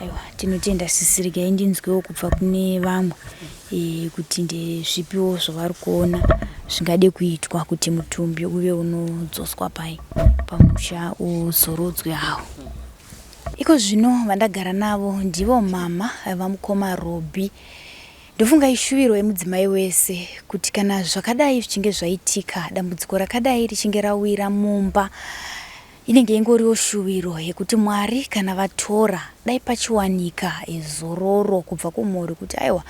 Speaker 4: Aiwa, tinotenda sisi. Regai ndinzwewo kubva kune vamwe kuti ndezvipiwo zvavari kuona zvingade kuitwa kuti mutumbi uve unodzoswa pai pamusha uzorodzwe hawo. Iko zvino vandagara navo ndivo mama vamukoma Robi. Ndofunga ishuviro yemudzimai wese kuti kana zvakadai zvichinge zvaitika, dambudziko rakadai richinge rawira mumba, inenge ingoriwo shuviro yekuti Mwari kana vatora dai pachiwanika zororo kubva kumhuri kuti aiwa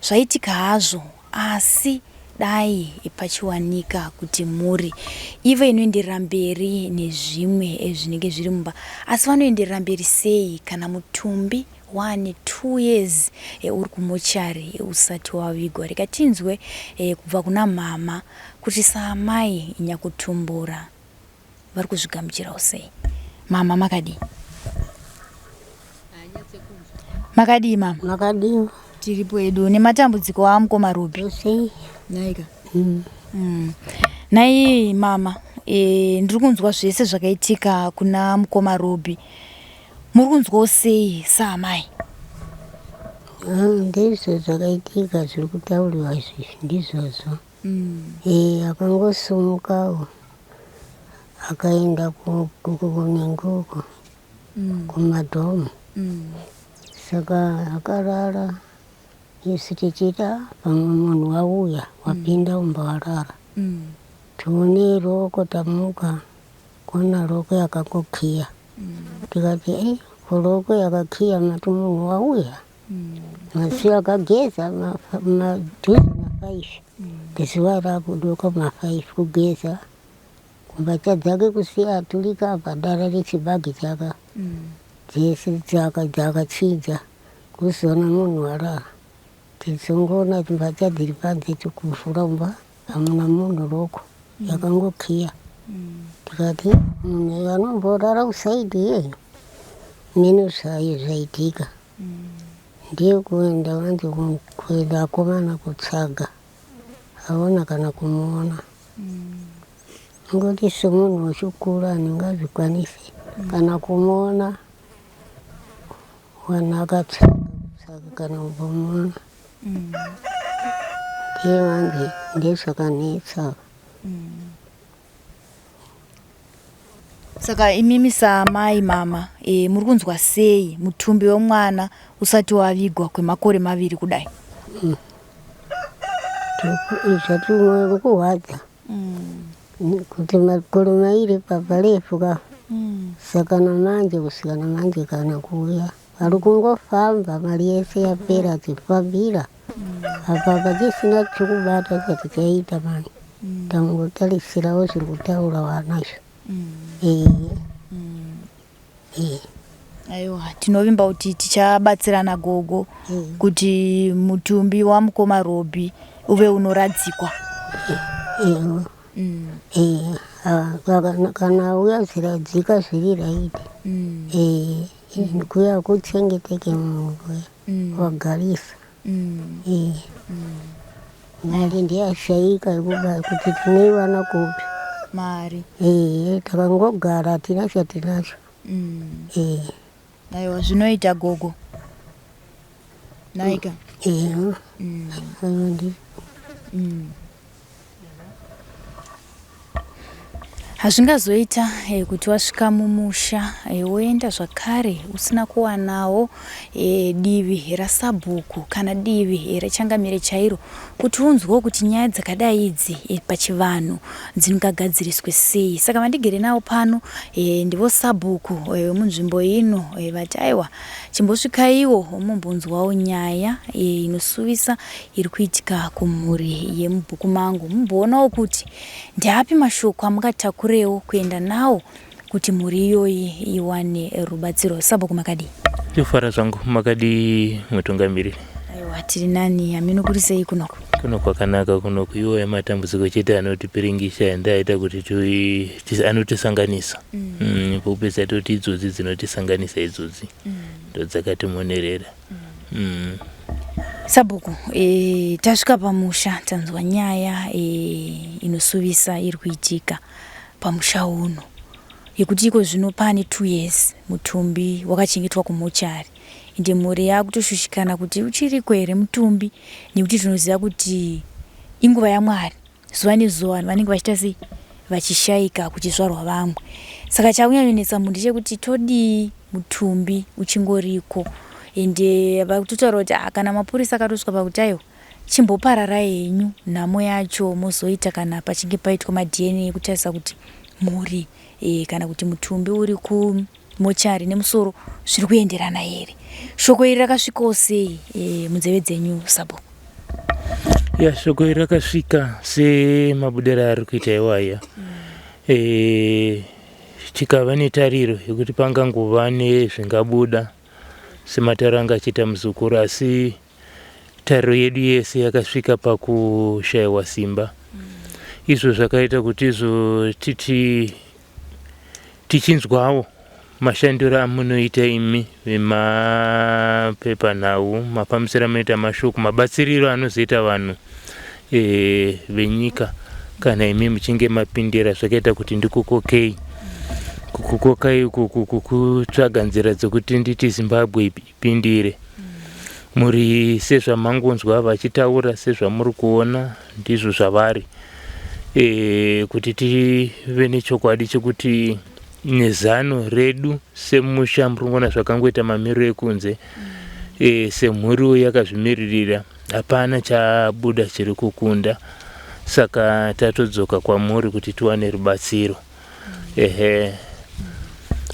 Speaker 4: zvaitika hazvo, asi dai pachiwanika kuti mhuri ive inoenderera mberi nezvimwe zvinenge zviri mumba. Asi vanoenderera mberi sei kana mutumbi wane 2 years uri kumochari usati wavigwa? Rega tinzwe kubva kuna mama kuti saamai nyakutumbura vari kuzvigamuchirawo sei. Mama, makadii? Makadii mama?
Speaker 6: Makadii?
Speaker 4: Tiripo edu nematambudziko amukoma Robi.
Speaker 6: Sei?
Speaker 4: Naika. Nai mama, ndiri kunzwa zvese zvakaitika kuna mukoma Robi. Muri kunzwawo sei saamai?
Speaker 6: Ndizvo zvakaitika zviri kutauriwa izvi, ndizvozvo. Akangosumukawo akaenda kunenge uko kumadhomu. Saka akarara, isu tichita pamwe munhu wauya wapinda umba warara. Tione roko, tamuka kuona roko yakangokiya. Tikati roko yakakiya, mati munhu wauya. Masi akageza madhuze na5. Zuva rakudoka ma5 kugeza mbatya dzake kusiya aturika apa dara rechibage chaka dzese dzaka dzakachinja kuzoona munhu arara tichongoona mbatya dziri panze tikuvhura mumba hamuna munhu roko yakangokiya tikati munhu anomborara kusaidi iyeyo mene zvayo zvaitika ndiye kuenda vanzi kuenda akomana kutsvaga aona kana kumuona ngoti semunhu wechikuru handingazvikwanisi kana kumuona vanhu akatsvaga kutsvaga kana kumbomuona ndiye vanzi ndezvakanetsa.
Speaker 4: Saka imimi saamai mama e, muri kunzwa sei mutumbi wemwana usati wavigwa kwemakore maviri kudai?
Speaker 6: Zvatimwoyo kurwadza kuti makore mairi paparefu ka saka namanje kusvika namanje kana kuuya ari kungofamba mari yese yapera achifambira apa pachisina chokubata chati chaita mani tangotarisirawo zviri kutaura vanazvo ee ee.
Speaker 4: Aiwa, tinovimba kuti tichabatsirana gogo kuti mutumbi wamukoma Robi uve unoradzikwa.
Speaker 6: Ewe ee kana auya zviradzika zviri right ee kuya kuchengeteke munhu kuya wagarisa ee mari ndiyashaika yekuba kuti tinoiwana kupi
Speaker 4: mari
Speaker 6: ee takangogara hatina chatinacho ee.
Speaker 4: Aiwa, zvinoita gogo naika.
Speaker 6: Ee aiwa ndi
Speaker 4: Hazvingazoita kuti wasvika mumusha woenda zvakare usina kuwanawo divi rasabhuku kana divi rechangamire chairo kuti unzwewo kuti nyaya dzakadai idzi pachivanhu dzingagadziriswe sei. Saka vandigere navo pano ndivo sabhuku vemunzvimbo ino vati aiwa chimbosvikaiwo mumbonzwawo nyaya inosuvisa iri kuitika kumhuri yemubhuku mangu mumboonawo kuti ndeapi mashoko amungatakurewo kuenda nawo kuti mhuri iyoyi iwane rubatsiro. Sabhuku makadii?
Speaker 7: Ndofara zvangu, makadii mutungamiriri?
Speaker 4: Aiwa, tiri nani. Hamino kuri sei kunoko?
Speaker 7: Kuno kwakanaka kunoku, iwo yamatambudziko chete anotipiringisha ende aita kuti anotisanganisa pokupedza toti idzodzi dzinotisanganisa idzodzi ndodzakatimonerera.
Speaker 4: Sabhuku, tasvika pamusha tanzwa nyaya inosuvisa iri kuitika pamusha uno yekuti iko zvino pane 2 years mutumbi wakachengetwa kumochari ende mhuri yakutoshushikana kuti uchiriko here mutumbi nekuti tinoziva kuti inguva yaMwari zuva nezuva vanhu vanenge vachiita sei vachishaika kuchizvarwa vamwe. Saka chakunyanyonetsa munhu ndechekuti todii mutumbi uchingoriko ende vakutotaura kuti ah, kana mapurisa akatosvika pakuti aiwa chimbopararai henyu nhamo yacho mozoita kana pachinge paitwa maDNA ekutarisa kuti mhuri kana kuti mutumbi uri kumochari nemusoro zviri kuenderana here. Shoko iri rakasvikawo sei munzeve dzenyu sabhuku?
Speaker 7: Ya, shoko iri rakasvika semabudiro ari kuita iwaya tikava netariro yekuti pangangova nezvingabuda sematauro anga achiita muzukuru, asi tariro yedu yese yakasvika pakushayiwa simba. Izvo zvakaita kuti izvo titi tichinzwawo mashandiro amunoita imi vemapepanhau, mafambisiro amunoita mashoko, mabatsiriro anozoita vanhu venyika kana imi muchinge mapindira, zvakaita kuti ndikukokei kukukokai uku kukutsvaga nzira dzekuti nditi Zimbabwe ipindire muri sezvamangonzwa vachitaura, sezvamuri kuona ndizvo zvavari kuti tive nechokwadi chekuti nezano redu semusha muri kuona zvakangoita mamiriro ekunze semhuriwo yakazvimiririra hapana chabuda chiri kukunda, saka tatodzoka kwamuri kuti tiwane rubatsiro. Ehe,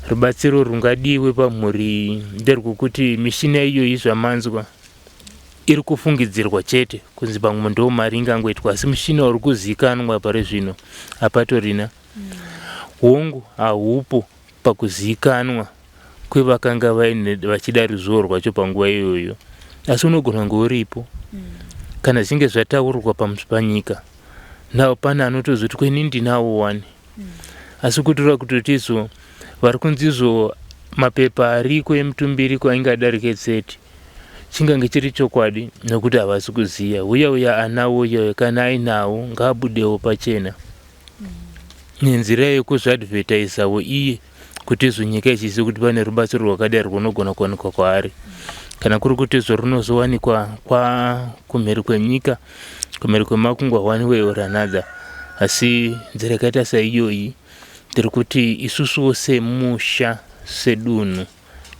Speaker 7: rubatsiro rungadiwe pamhuri iyi nderwekuti mishina iyoyi zvamanzwa Iri kufungidzirwa chete kunzi pamwe ndo mari ingangoitwa, asi mushina uri kuzikanwa pari zvino hapatorina. Hongu, haupo pakuzikanwa kwevakanga vaine vachida ruzivo rwacho panguva iyoyo, asi unogona kunge uripo kana zvichinge zvataurwa panyika. Now pane anotozoti kweni ndinawo wani, asi kutora kutoti izvo vari kunzi izvo mapepa ariko emutumbiriko ainge adarike 30 chingange chiri chokwadi, nokuti havasi kuziva uya uya anawo uya, kana ainawo ngaabudewo pachena nenzira yekuzviadvertisawo iye, kuti izvo nyika ichizive kuti pane rubatsiro rwakadai rwunogona kuwanikwa kwaari. Kana kuri kuti izvo runozowanikwa kwa kumhiri kwenyika, kumhiri kwemakungwa, one way or another, asi nzira yakaita saiyoyi, ndiri kuti isusuwo semusha, sedunhu,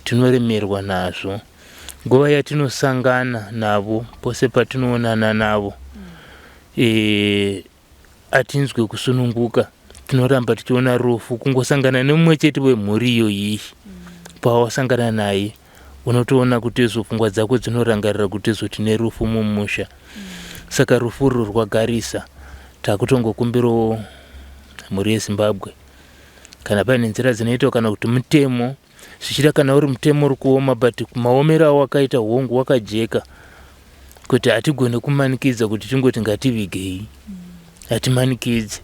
Speaker 7: tinoremerwa nazvo. Nguva yatinosangana navo, pose patinoonana navo, hatinzwe kusununguka. Tinoramba tichiona rufu. Kungosangana nemumwe chete wemhuri iyoyi, pawasangana naye unotoona kuti izvo pfungwa dzako dzinorangarira kuti izvo tine rufu mumusha. Saka rufu urwu rwagarisa. Takutongokumbirawo mhuri yeZimbabwe, kana paine nzira dzinoitwa, kana kuti mutemo zvichida, kana uri mutemo uri kuoma, but maomero awo wakaita, hongu, wakajeka kuti hatigone kumanikidza kuti tingoti ngativigei. Hatimanikidzi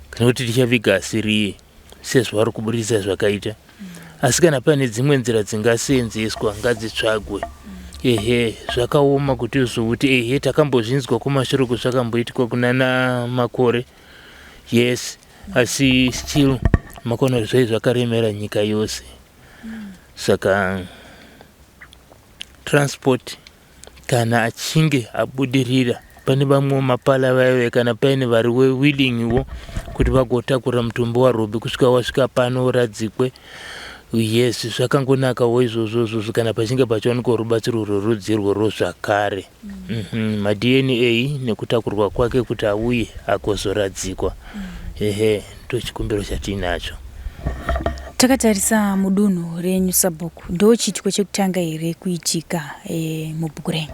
Speaker 7: kana kuti tichaviga asiriye sezvavari kuburitsa zvakaita, asi kana paine dzimwe nzira dzingasenzeswa, ngadzitsvagwe. Ehe, zvakaoma kuti uzokuti ehe, takambozvinzwa kumashure kuzvakamboitikwa kunana Makore, yes, asi still makaona kuti zvai zvakaremera nyika yose. Saka transport, kana achinge abudirira, pane vamwewo mapala vaive, kana paine vari willingwo kuti vagotakura mutumbi waRobi kusvika wasvika pano uradzikwe, yes, zvakangonakawo izvozvo izvozvo, kana pachinge pachiwanikwa rubatsiro rwerudzi irworwo zvakare. MaDNA nekutakurwa kwake kuti auye agozoradzikwa. Ehe, ndochikumbiro chatiinacho.
Speaker 4: Takatarisa mudunhu renyu, sabhuku, ndo chiitiko chekutanga here kuitika mubhuku renyu?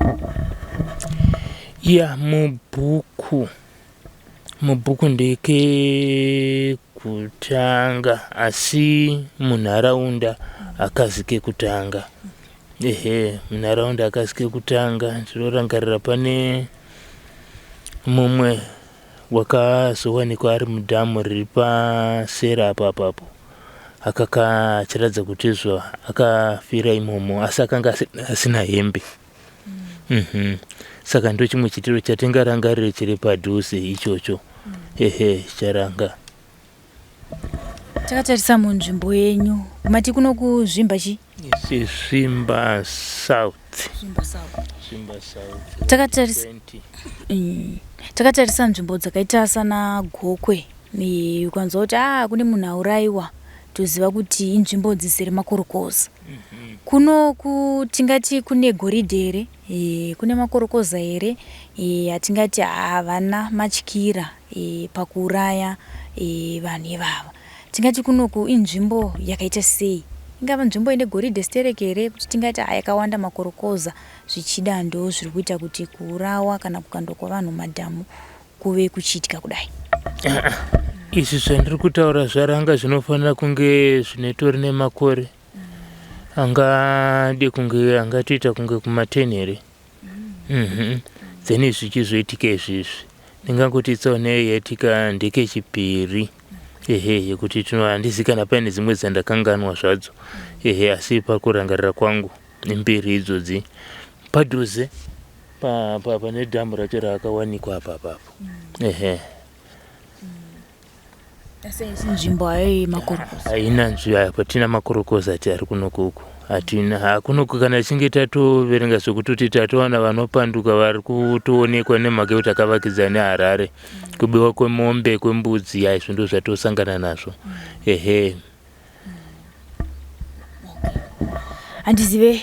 Speaker 7: Ya, mubhuku ndekekutanga, asi munharaunda hakazi kekutanga. Ehe, munharaunda hakazi kekutanga. Ndinorangarira pane mumwe wakazowanikwa ari mudhamu riri pasera apo apapo, akaka achiratidza kuti izvo akafira imomo, asi akanga asina hembe. Saka ndo chimwe chitiro chatingarangarire chiri padhuze ichocho. Ehe, charanga.
Speaker 4: Takatarisa munzvimbo yenyu, mati kuno kuZvimba chi?
Speaker 7: Zvimba South.
Speaker 4: Zvimba South.
Speaker 7: Zvimba South.
Speaker 4: Takatarisa
Speaker 7: 20.
Speaker 4: Takatarisa nzvimbo dzakaita sana Gokwe, ukanzwa kuti a kune munhu aurayiwa, toziva kuti inzvimbo dzizere makorokoza. Kuno tingati kune goridhe here? Kune makorokoza here atingati havana matyira pakuuraya vanhu ivava? Tingati kunoku inzvimbo yakaita sei? Ingava nzvimbo ine goridhe stereki here kuti tingati ha yakawanda makorokoza, zvichida ndo zviri kuita kuti kuurawa kana kukandwa kwavanhu mumadhamu kuve kuchiitika kudai?
Speaker 7: Izvi zvandiri kutaura zvaranga zvinofanira kunge zvinetori nemakore angade kunge angatoita kunge kuma10 here. Then zvichizoitika izvizvi, ndingangoti tsaona yaitika ndekechipiri, ehe, yekuti tino handizi kana paine dzimwe dzandakanganwa zvadzo, ehe, asi pakurangarira kwangu imbiri idzodzi padhuze pane dhamu racho raakawanikwa apa apapo, ehe.
Speaker 4: Asi haisi nzvimbo hayo yemakorokoza?
Speaker 7: Haina nzvimbo apo tina makorokoza ati ari kunokuku hatina hakunoku. Kana tichinge tatoverenga zvekutoti tatowana vanopanduka vari kutoonekwa nemhaka yekuti takavakidzana neHarare, kubiwa kwemombe, kwembudzi, ya, izvo ndo zvatosangana nazvo, ehe.
Speaker 4: Handizive,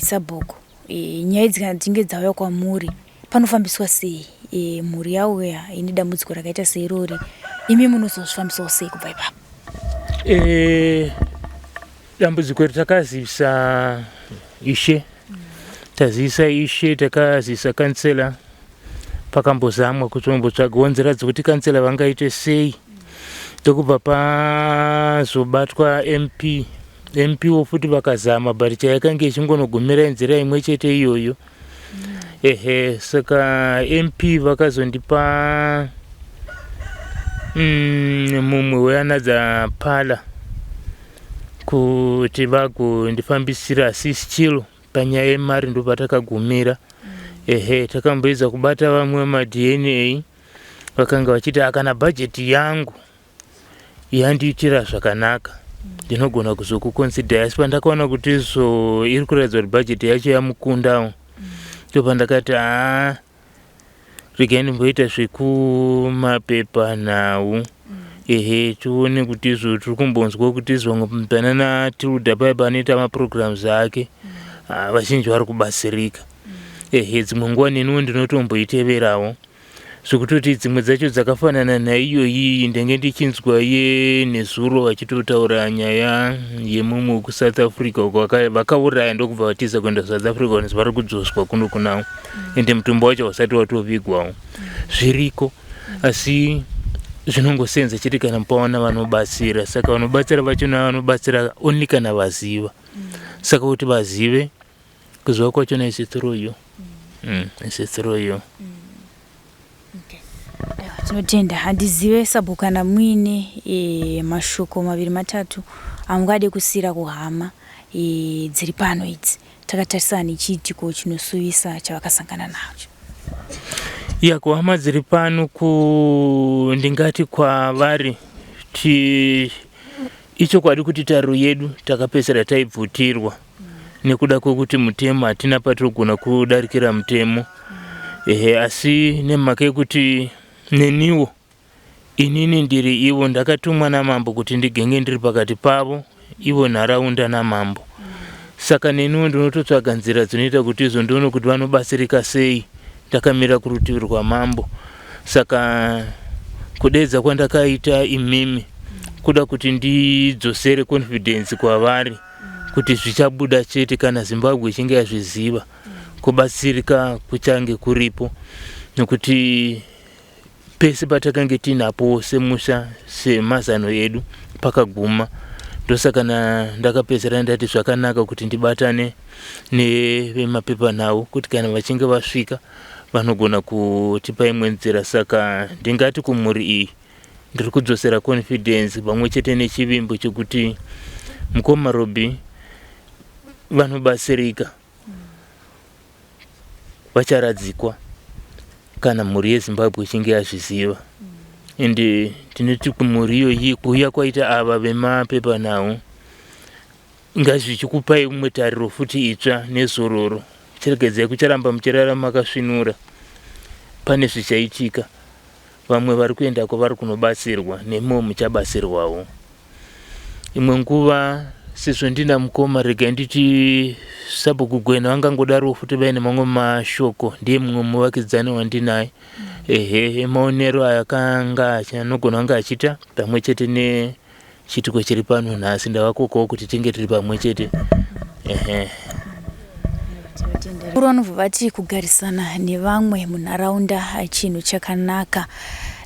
Speaker 4: sabhuku, nyaya idzi kana dzichinge dzauya kwamuri, panofambiswa sei? Mhuri yauya ine dambudziko rakaita seirori, imi munozozvifambisawo sei kubva ipapo?
Speaker 7: Dambudziko iri takazivisa ishe. Tazivisa ishe, takazivisa kansela, pakambozamwa kuti vambotsvagawo nzira dzekuti kansela vangaite sei. Ndokubva pazobatwa MP. MP wo futi vakazama but chayakange ichingonogumira inzira imwe chete iyoyo. Ehe, saka MP vakazondipa mumwe weanadza pala kuti vagondifambisira asi still panyaya yemari ndopatakagumira. Ehe, takamboedza kubata vamwe maDNA vakanga vachiti akana bhajeti yangu yandiitira zvakanaka ndinogona kuzokuconsider, asi pandakaona kuti so iri kuratidza kuti bhajeti yacho yamukundawo, ndopandakati haa, regai ndimboita zvekumapepa nhau. Ehe, tione kuti izvo tiri kumbonzwa kuti izvo panana Tilda paya panoita maprograms ake, vazhinji vari kubatsirika. Ehe, dzimwe nguva neniwo ndinotomboiteverawo, zvekutoti dzimwe dzacho dzakafanana naiyoyi ndenge ndichinzwa yenezuro vachitotaura nyaya yemumwe wekuSouth Africa uko vakauraya ndokubva vatiza kuenda South Africa, vanzi vari kudzoswa kuno kunawo, ende mutumbi wacho wasati watovigwawo. Zviriko, asi zvinongosenza chete kana pawana vanobatsira. Saka vanobatsira vachona vanobatsira only kana vaziva. Saka kuti vazive, kuziva kwachona is through you, is through you.
Speaker 4: Tinotenda. Handizive sabhuku kana muine mashoko maviri matatu amungade kusiyira kuhama dziri pano idzi, takatarisana nechiitiko chinosuvisa chavakasangana nacho.
Speaker 7: Ya, kuhama dziri pano, ku ndingati kwavari ti ichokwadi kuti tariro yedu takapedzisira taibvutirwa nekuda kwekuti mutemo hatina patinogona kudarikira mutemo. Ehe, asi nemhaka yekuti neniwo inini ndiri ivo ndakatumwa namambo kuti ndigenge ndiri pakati pavo, ivo nharaunda namambo, saka neniwo ndinototsvaga nzira dzinoita kuti izvo ndione kuti vanobatsirika sei ndakamira kurutivi rwamambo. Saka kudedza kwandakaita imimi kuda kuti ndidzosere confidence kwavari kuti zvichabuda chete kana Zimbabwe ichinge yazviziva, kubatsirika kuchange kuripo, nekuti pese patakange tinapo semusha semazano edu pakaguma. Ndosaka ndakapedzera ndati zvakanaka kuti ndibatane nevemapepanhau kuti kana vachinge vasvika vanogona kutipa imwe nzira. Saka ndingati kumhuri iyi ndiri kudzosera confidence pamwe chete nechivimbo chekuti mukoma Robi vanobatsirika, vacharadzikwa kana mhuri yeZimbabwe ichinge yazviziva. Ende tinoti kumhuri iyoyi, kuuya kwaita ava vemapepanhau ngazvichikupai umwe tariro futi itsva nezororo. Chiregedzai kucharamba muchirarama makasvinura, pane zvichaitika. Vamwe vari kuendako vari kunobatsirwa, nemiwo muchabatsirwawo imwe nguva. Sezvo ndina mukoma, regai nditi sabhuku Gwena vangangodarowo futi vaine mamwe mashoko, ndiye mumwe muvakidzani wandinaye. Ehe, maonero ayakanga anogona kunge achiita pamwe chete nechiitiko chiri pano nhasi, ndavakokawo kuti tinge tiri pamwe chete. Ehe.
Speaker 4: Vakuru vanobva vati kugarisana nevamwe munharaunda chinhu chakanaka.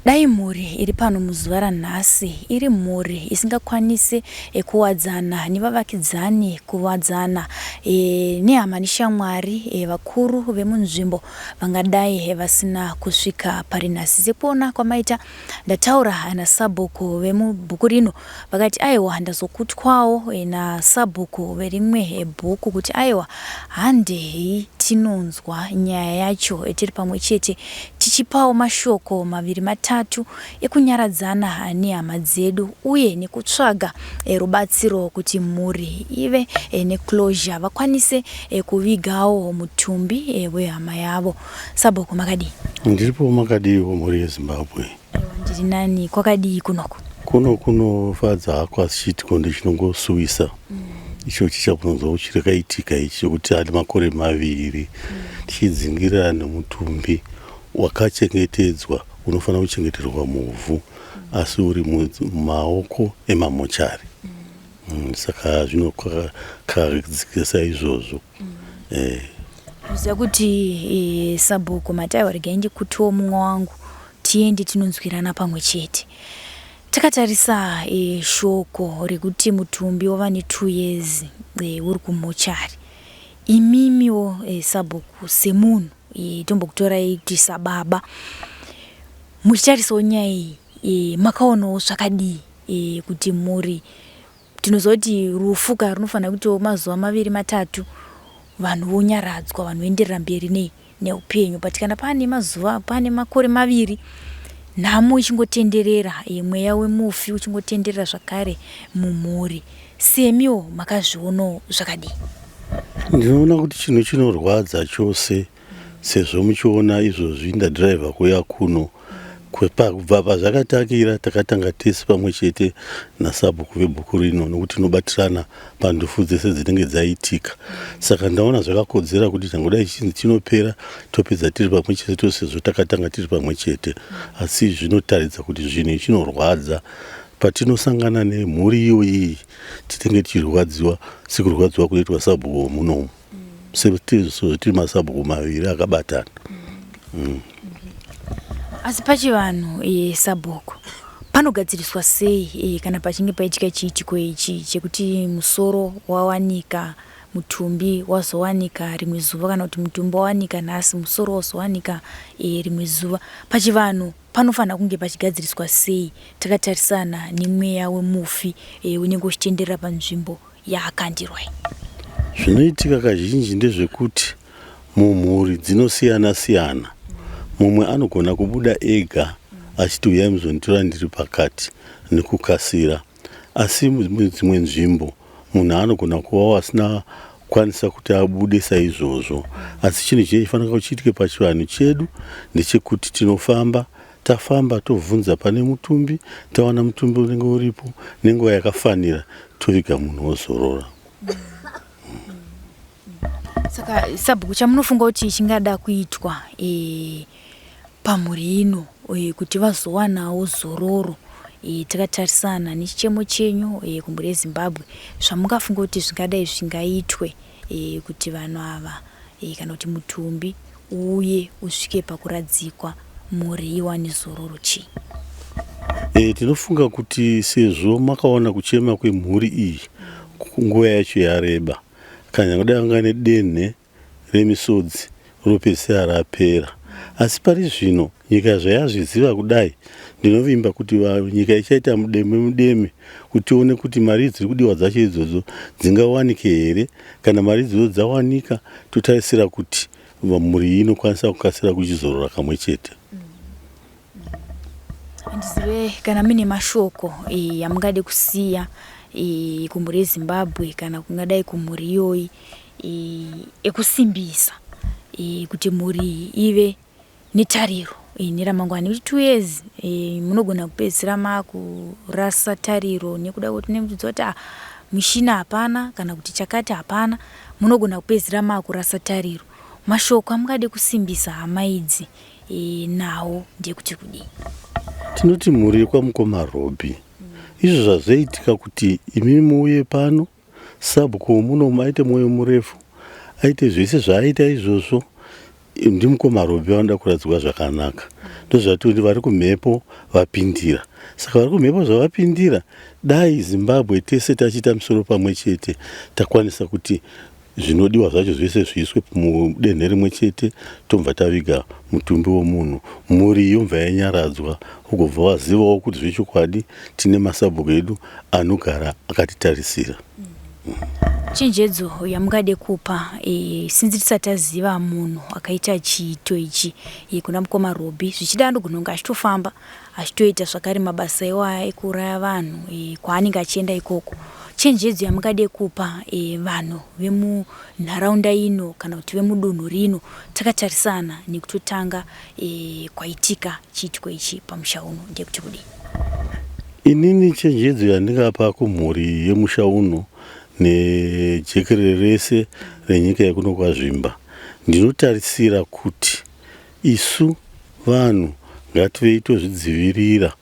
Speaker 4: Dai mhuri iri pano muzuva ranhasi iri mhuri isingakwanise kuwadzana nevavakidzani, kuwadzana nehama neshamwari, vakuru vemunzvimbo vangadai vasina kusvika pari nhasi. Sekuona kwamaita, ndataura nasabhuku vemubhuku rino, vakati aiwa, ndazokutwawo nasabhuku verimwe bhuku kuti aiwa, handei tinonzwa nyaya yacho tiri pamwe chete, tichipawo mashoko maviri matatu ekunyaradzana nehama dzedu uye nekutsvaga rubatsiro kuti mhuri ive neclosure, vakwanise kuvigawo mutumbi wehama yavo. Sabhuku, makadii?
Speaker 8: Ndiripo, makadiwo mhuri yeZimbabwe?
Speaker 4: Aiwa, ndiri nani. Kwakadii kunoku?
Speaker 8: Kuno kunofadza hako, asi chiitiko ndechinongosuwisa ichochi chakunonzwa chakaitika ichi chekuti ane makore 2 tichidzingirira nemutumbi wakachengetedzwa, unofanira kuchengeterwa muvhu, asi uri mumaoko emamochari. Saka zvinokakadzikisa izvozvo.
Speaker 4: Toziva kuti e, sabhuku mataiwa, regai ndikutiwo mumwe wangu tiende tinonzwirana pamwe chete. Takatarisa e, shoko rekuti mutumbi wava ne2 years e, uri kumochari. Imimiwo e, sabhuku semunhu e, tombokutorai kuti sababa muchitarisawo nyaya iyi e, makaonawo zvakadii e, kuti mhuri tinoziva kuti rufu ka runofanira kuitawo mazuva maviri matatu vanhu vonyaradzwa vanhu voenderera mberi nei neupenyu but kana pane mazuva pane makore maviri nhamo ichingotenderera e, mweya wemufi uchingotenderera zvakare mumhuri semiwo makazvionawo zvakadii
Speaker 8: Ndinoona kuti chinhu chinorwadza chose sezvo muchiona izvozvi ndadhiraivha kuuya kuno kubva pazvakatangira takatanga tese pamwe chete nasabhuku vebhuku rino nokuti tinobatirana pandufu dzese dzinenge dzaitika saka ndaona zvakakodzera kuti tangodai chinzi chinopera topedza tiri pamwe chete tose sezvo takatanga tiri pamwe chete asi zvinotaridza kuti zvinhu chinorwadza patinosangana nemhuri iyoyi tinenge tichirwadziwa sekurwadziwa kunoitwa sabhuku womunomu sezvo tiri masabhuku maviri akabatana
Speaker 4: Asi pachivanhu e, sabhuku panogadziriswa sei e, kana pachinge paitika chiitiko ichi chekuti musoro wawanika mutumbi wazowanika rimwe zuva kana kuti mutumbi wawanika nhasi musoro wazowanika e, rimwe zuva pachivanhu panofanira kunge pachigadziriswa sei takatarisana nemweya wemufi e, unenge uchitenderera panzvimbo yaakandirwa iyi?
Speaker 8: Zvinoitika kazhinji ndezvekuti mumhuri dzinosiyana siyana mumwe anogona kubuda ega achiti uyai muzonditora ndiri pakati nekukasira asi mudzimwe nzvimbo munhu anogona kuvawo asina kukwanisa kuti abude saizvozvo asi chinhu chinofanira kuchiitike pachivanhu chedu ndechekuti tinofamba tafamba tobvunza pane mutumbi tawana mutumbi unenge uripo nenguva yakafanira toviga munhu wozorora.
Speaker 4: Saka sabhuku chamunofunga kuti chingada kuitwa e, pamhuri ino e, kuti vazowanawo zororo e, takatarisana nechichemo chenyu e, kumhuri yeZimbabwe zvamungafunga kuti zvingadai zvingaitwe e, kuti vanhu ava e, kana kuti mutumbi uuye usvike pakuradzikwa mhuri iwane zororo chii?
Speaker 8: E, tinofunga kuti sezvo makaona kuchema kwemhuri iyi nguva yacho yareba kana nyange dai vanga nedenhe remisodzi ropedzisira rapera asi pari zvino nyika zvayazviziva kudai ndinovimba kuti nyika ichaita mudeme mudeme kuti tione kuti mari dziri kudiwa dzacho idzodzo dzingawanike here kana mari idzodzo dzawanika totarisira kuti mhuri iyi inokwanisa kukasira kuchizorora kamwe chete.
Speaker 4: Handizive kana muine mashoko e, amungade kusiya e, kumhuri yeZimbabwe kana kungadai kumhuri iyoyi e, ekusimbisa e, kuti mhuri ive netariro e, neramangwana nekuti 2 years e, munogona kupedzisira makurasa tariro nekuda kwekuti nemuchiziva kuti ah, mishina hapana kana kuti chakati hapana munogona kupedzisira makurasa tariro mashoko amungade kusimbisa hama idzi e, nawo ndeyekuti kudii?
Speaker 8: Tinoti mhuri yekwamukoma Robbie izvo zvazoitika kuti imi muuye pano sabhuku womunomu aite mwoyo murefu aite zvese zvaaita izvozvo ndimukoma Robbie vanoda kuradzikwa zvakanaka ndozvatoti vari kumhepo vapindira saka vari kumhepo zvavapindira dai Zimbabwe tese tachiita musoro pamwe chete takwanisa kuti Zvinodiwa zvacho zvese zviiswe mudenhe rimwe chete tobva taviga mutumbi womunhu. Mhuri yobva yanyaradzwa ugobva wazivawo kuti zvechokwadi tine masabhuku edu anogara akatitarisira.
Speaker 4: Chenjedzo yamungade kupa e, since tisati taziva munhu akaita chiito ichi e, kuna mukoma Robbie zvichida anogona kunge achitofamba achitoita zvakare mabasa iwaya ekuuraya vanhu e, kwaanenge achienda ikoko. Chenjedzo yamungade kupa e, vanhu vemunharaunda ino kana kuti vemudunhu rino takatarisana nekutotanga e, kwaitika chiitiko ichi pamusha uno ndeyekuti kudii?
Speaker 8: Inini chenjedzo yandingapa kumhuri yemusha uno nejekerere rese renyika yekuno kwaZvimba ndinotarisira kuti Isu vanhu ngativei tozvidzivirira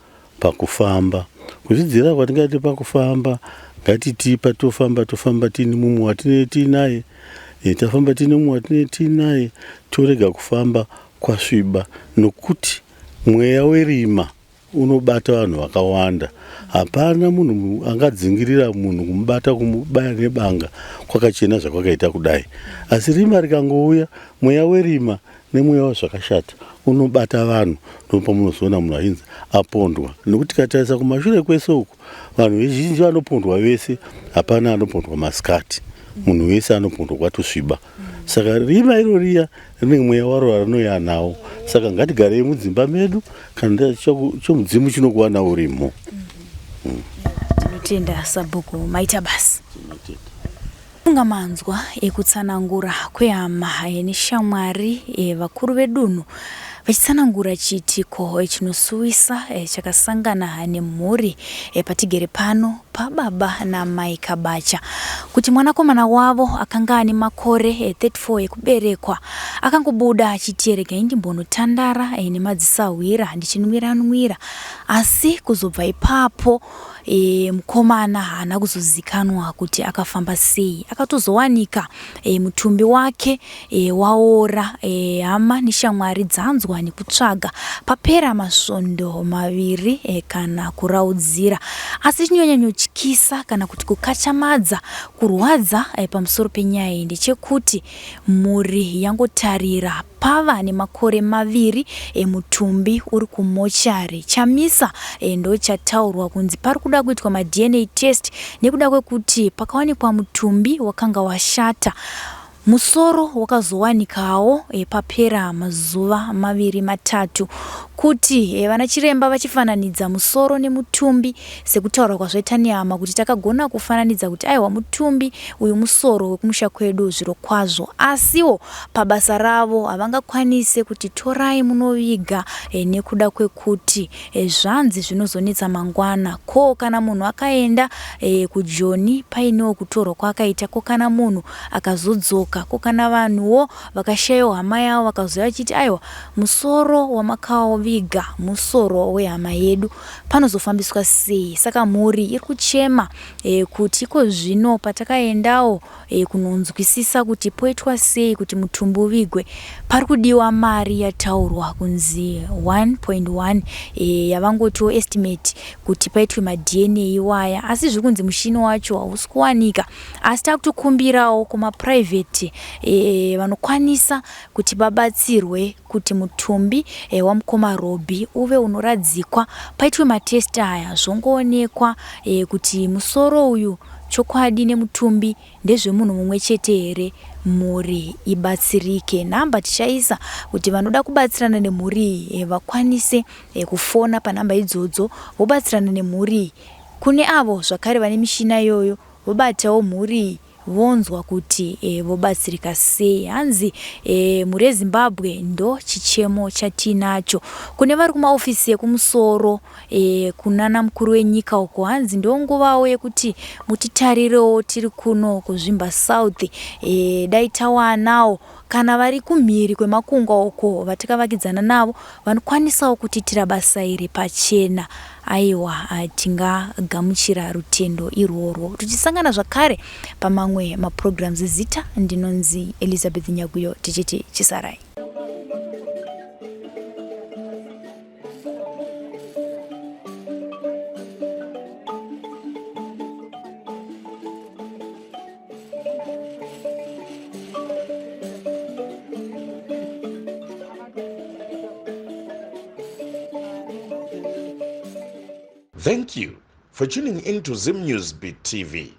Speaker 8: pakufamba. Kuzvidzivirira kwatingaite pakufamba ngatitii patofamba tofamba tiine mumwe watinee tiinaye E, tafamba tine mumwe watine tiinaye torega kufamba kwasviba nokuti mweya werima unobata vanhu vakawanda. Hapana munhu angadzingirira munhu kumubata kumubaya nebanga kwakachena zvakwakaita kudai. Asi rima rikangouya, mweya werima nemweya wezvakashata unobata vanhu ndopamunozoona munhu achinzi apondwa. Nekuti tikatarisa kumashure kwese uku, vanhu vezhinji vanopondwa vese, hapana anopondwa masikati. Munhu wese anopondwa kwatosviba. Saka rima iro riya rine mweya waro warinouya nawo. Saka ngatigarei mudzimba medu kana chomudzimu chinokuwana urimo.
Speaker 4: Tinotenda sabhuku maita basa. Funga manzwa ekutsanangura kwehama neshamwari vakuru vedunhu vachitsanangura chiitiko chinosuwisa chakasangana nemhuri patigere pano pababa namai Kabacha kuti mwanakomana wavo akanga ane makore 34 ekuberekwa akangobuda achiti regai ndimbonotandara nemadzisahwira ndichinwira-nwira asi kuzobva ipapo E, mukomana haana kuzozikanwa kuti akafamba sei akatozowanika e, mutumbi wake e, waora e, hama neshamwari dzanzwa nekutsvaga papera masvondo maviri e, kana kuraudzira asi chinonyanyotyisa kana kuti kukachamadza kurwadza e, pamusoro penyaya iyi ndechekuti mhuri yangotarira Pava nemakore maviri mutumbi uri kumochari. Chamisa ndochataurwa kunzi pari kuda kuitwa maDNA test nekuda kwekuti pakawanikwa mutumbi wakanga washata. Musoro wakazowanikawo papera mazuva maviri matatu kuti vanachiremba vachifananidza musoro nemutumbi Sekutaura kwazvaita nehama kuti takagona kufananidza kuti aiwa mutumbi uyu musoro wekumusha kwedu zvirokwazvo asiwo pabasa ravo havangakwanise kuti torai munoviga eh, nekuda kwekuti eh, zvanzi zvinozonetsa mangwana ko kana munhu akaenda eh, kujoni painewo kutorwa kwaakaita ko kana munhu akazodzoka ko kana vanhuwo vakashayiwa hama yavo vakazouya vachiti aiwa musoro wamakaviga musoro wehama yedu panozofambiswa sei saka mhuri iri kuchema e, kuti iko zvino patakaendawo e, kunonzwisisa kuti poitwa sei kuti mutumbi uvigwe pari kudiwa mari yataurwa kunzi 1.1 e, yavangotiwo estimate kuti paitwe maDNA iwaya asi zviri kunzi mushini wacho hausi kuwanika asi takutokumbirawo kumaprivate e, vanokwanisa kuti vabatsirwe kuti mutumbi wamukoma Robbie uve unoradzikwa paitwe matest aya zvongoonekwa kuti musoro uyu chokwadi nemutumbi ndezvemunhu mumwe chete here mhuri ibatsirike. Nhamba tichaisa kuti vanoda kubatsirana nemhuri iyi vakwanise kufona panhamba idzodzo vobatsirana nemhuri iyi. Kune avo zvakare vane mishina iyoyo vobatawo mhuri iyi vonzwa kuti e, vobatsirika sei hanzi e, mhuri yezimbabwe ndo chichemo chatiinacho kune vari kumaofisi ekumusoro e, kunana mukuru wenyika uko hanzi ndonguvawo yekuti mutitarirewo tiri kuno kuzvimba south e, dai tawanawo kana vari kumhiri kwemakungwa uko vatakavakidzana navo vanokwanisawo kutiitira basa iri pachena aiwa tingagamuchira rutendo irworwo tichisangana zvakare pamamwe maprograms zita ndinonzi Elizabeth Nyaguyo tichiti chisarai.
Speaker 3: Thank you for tuning in to Zim News Beat TV.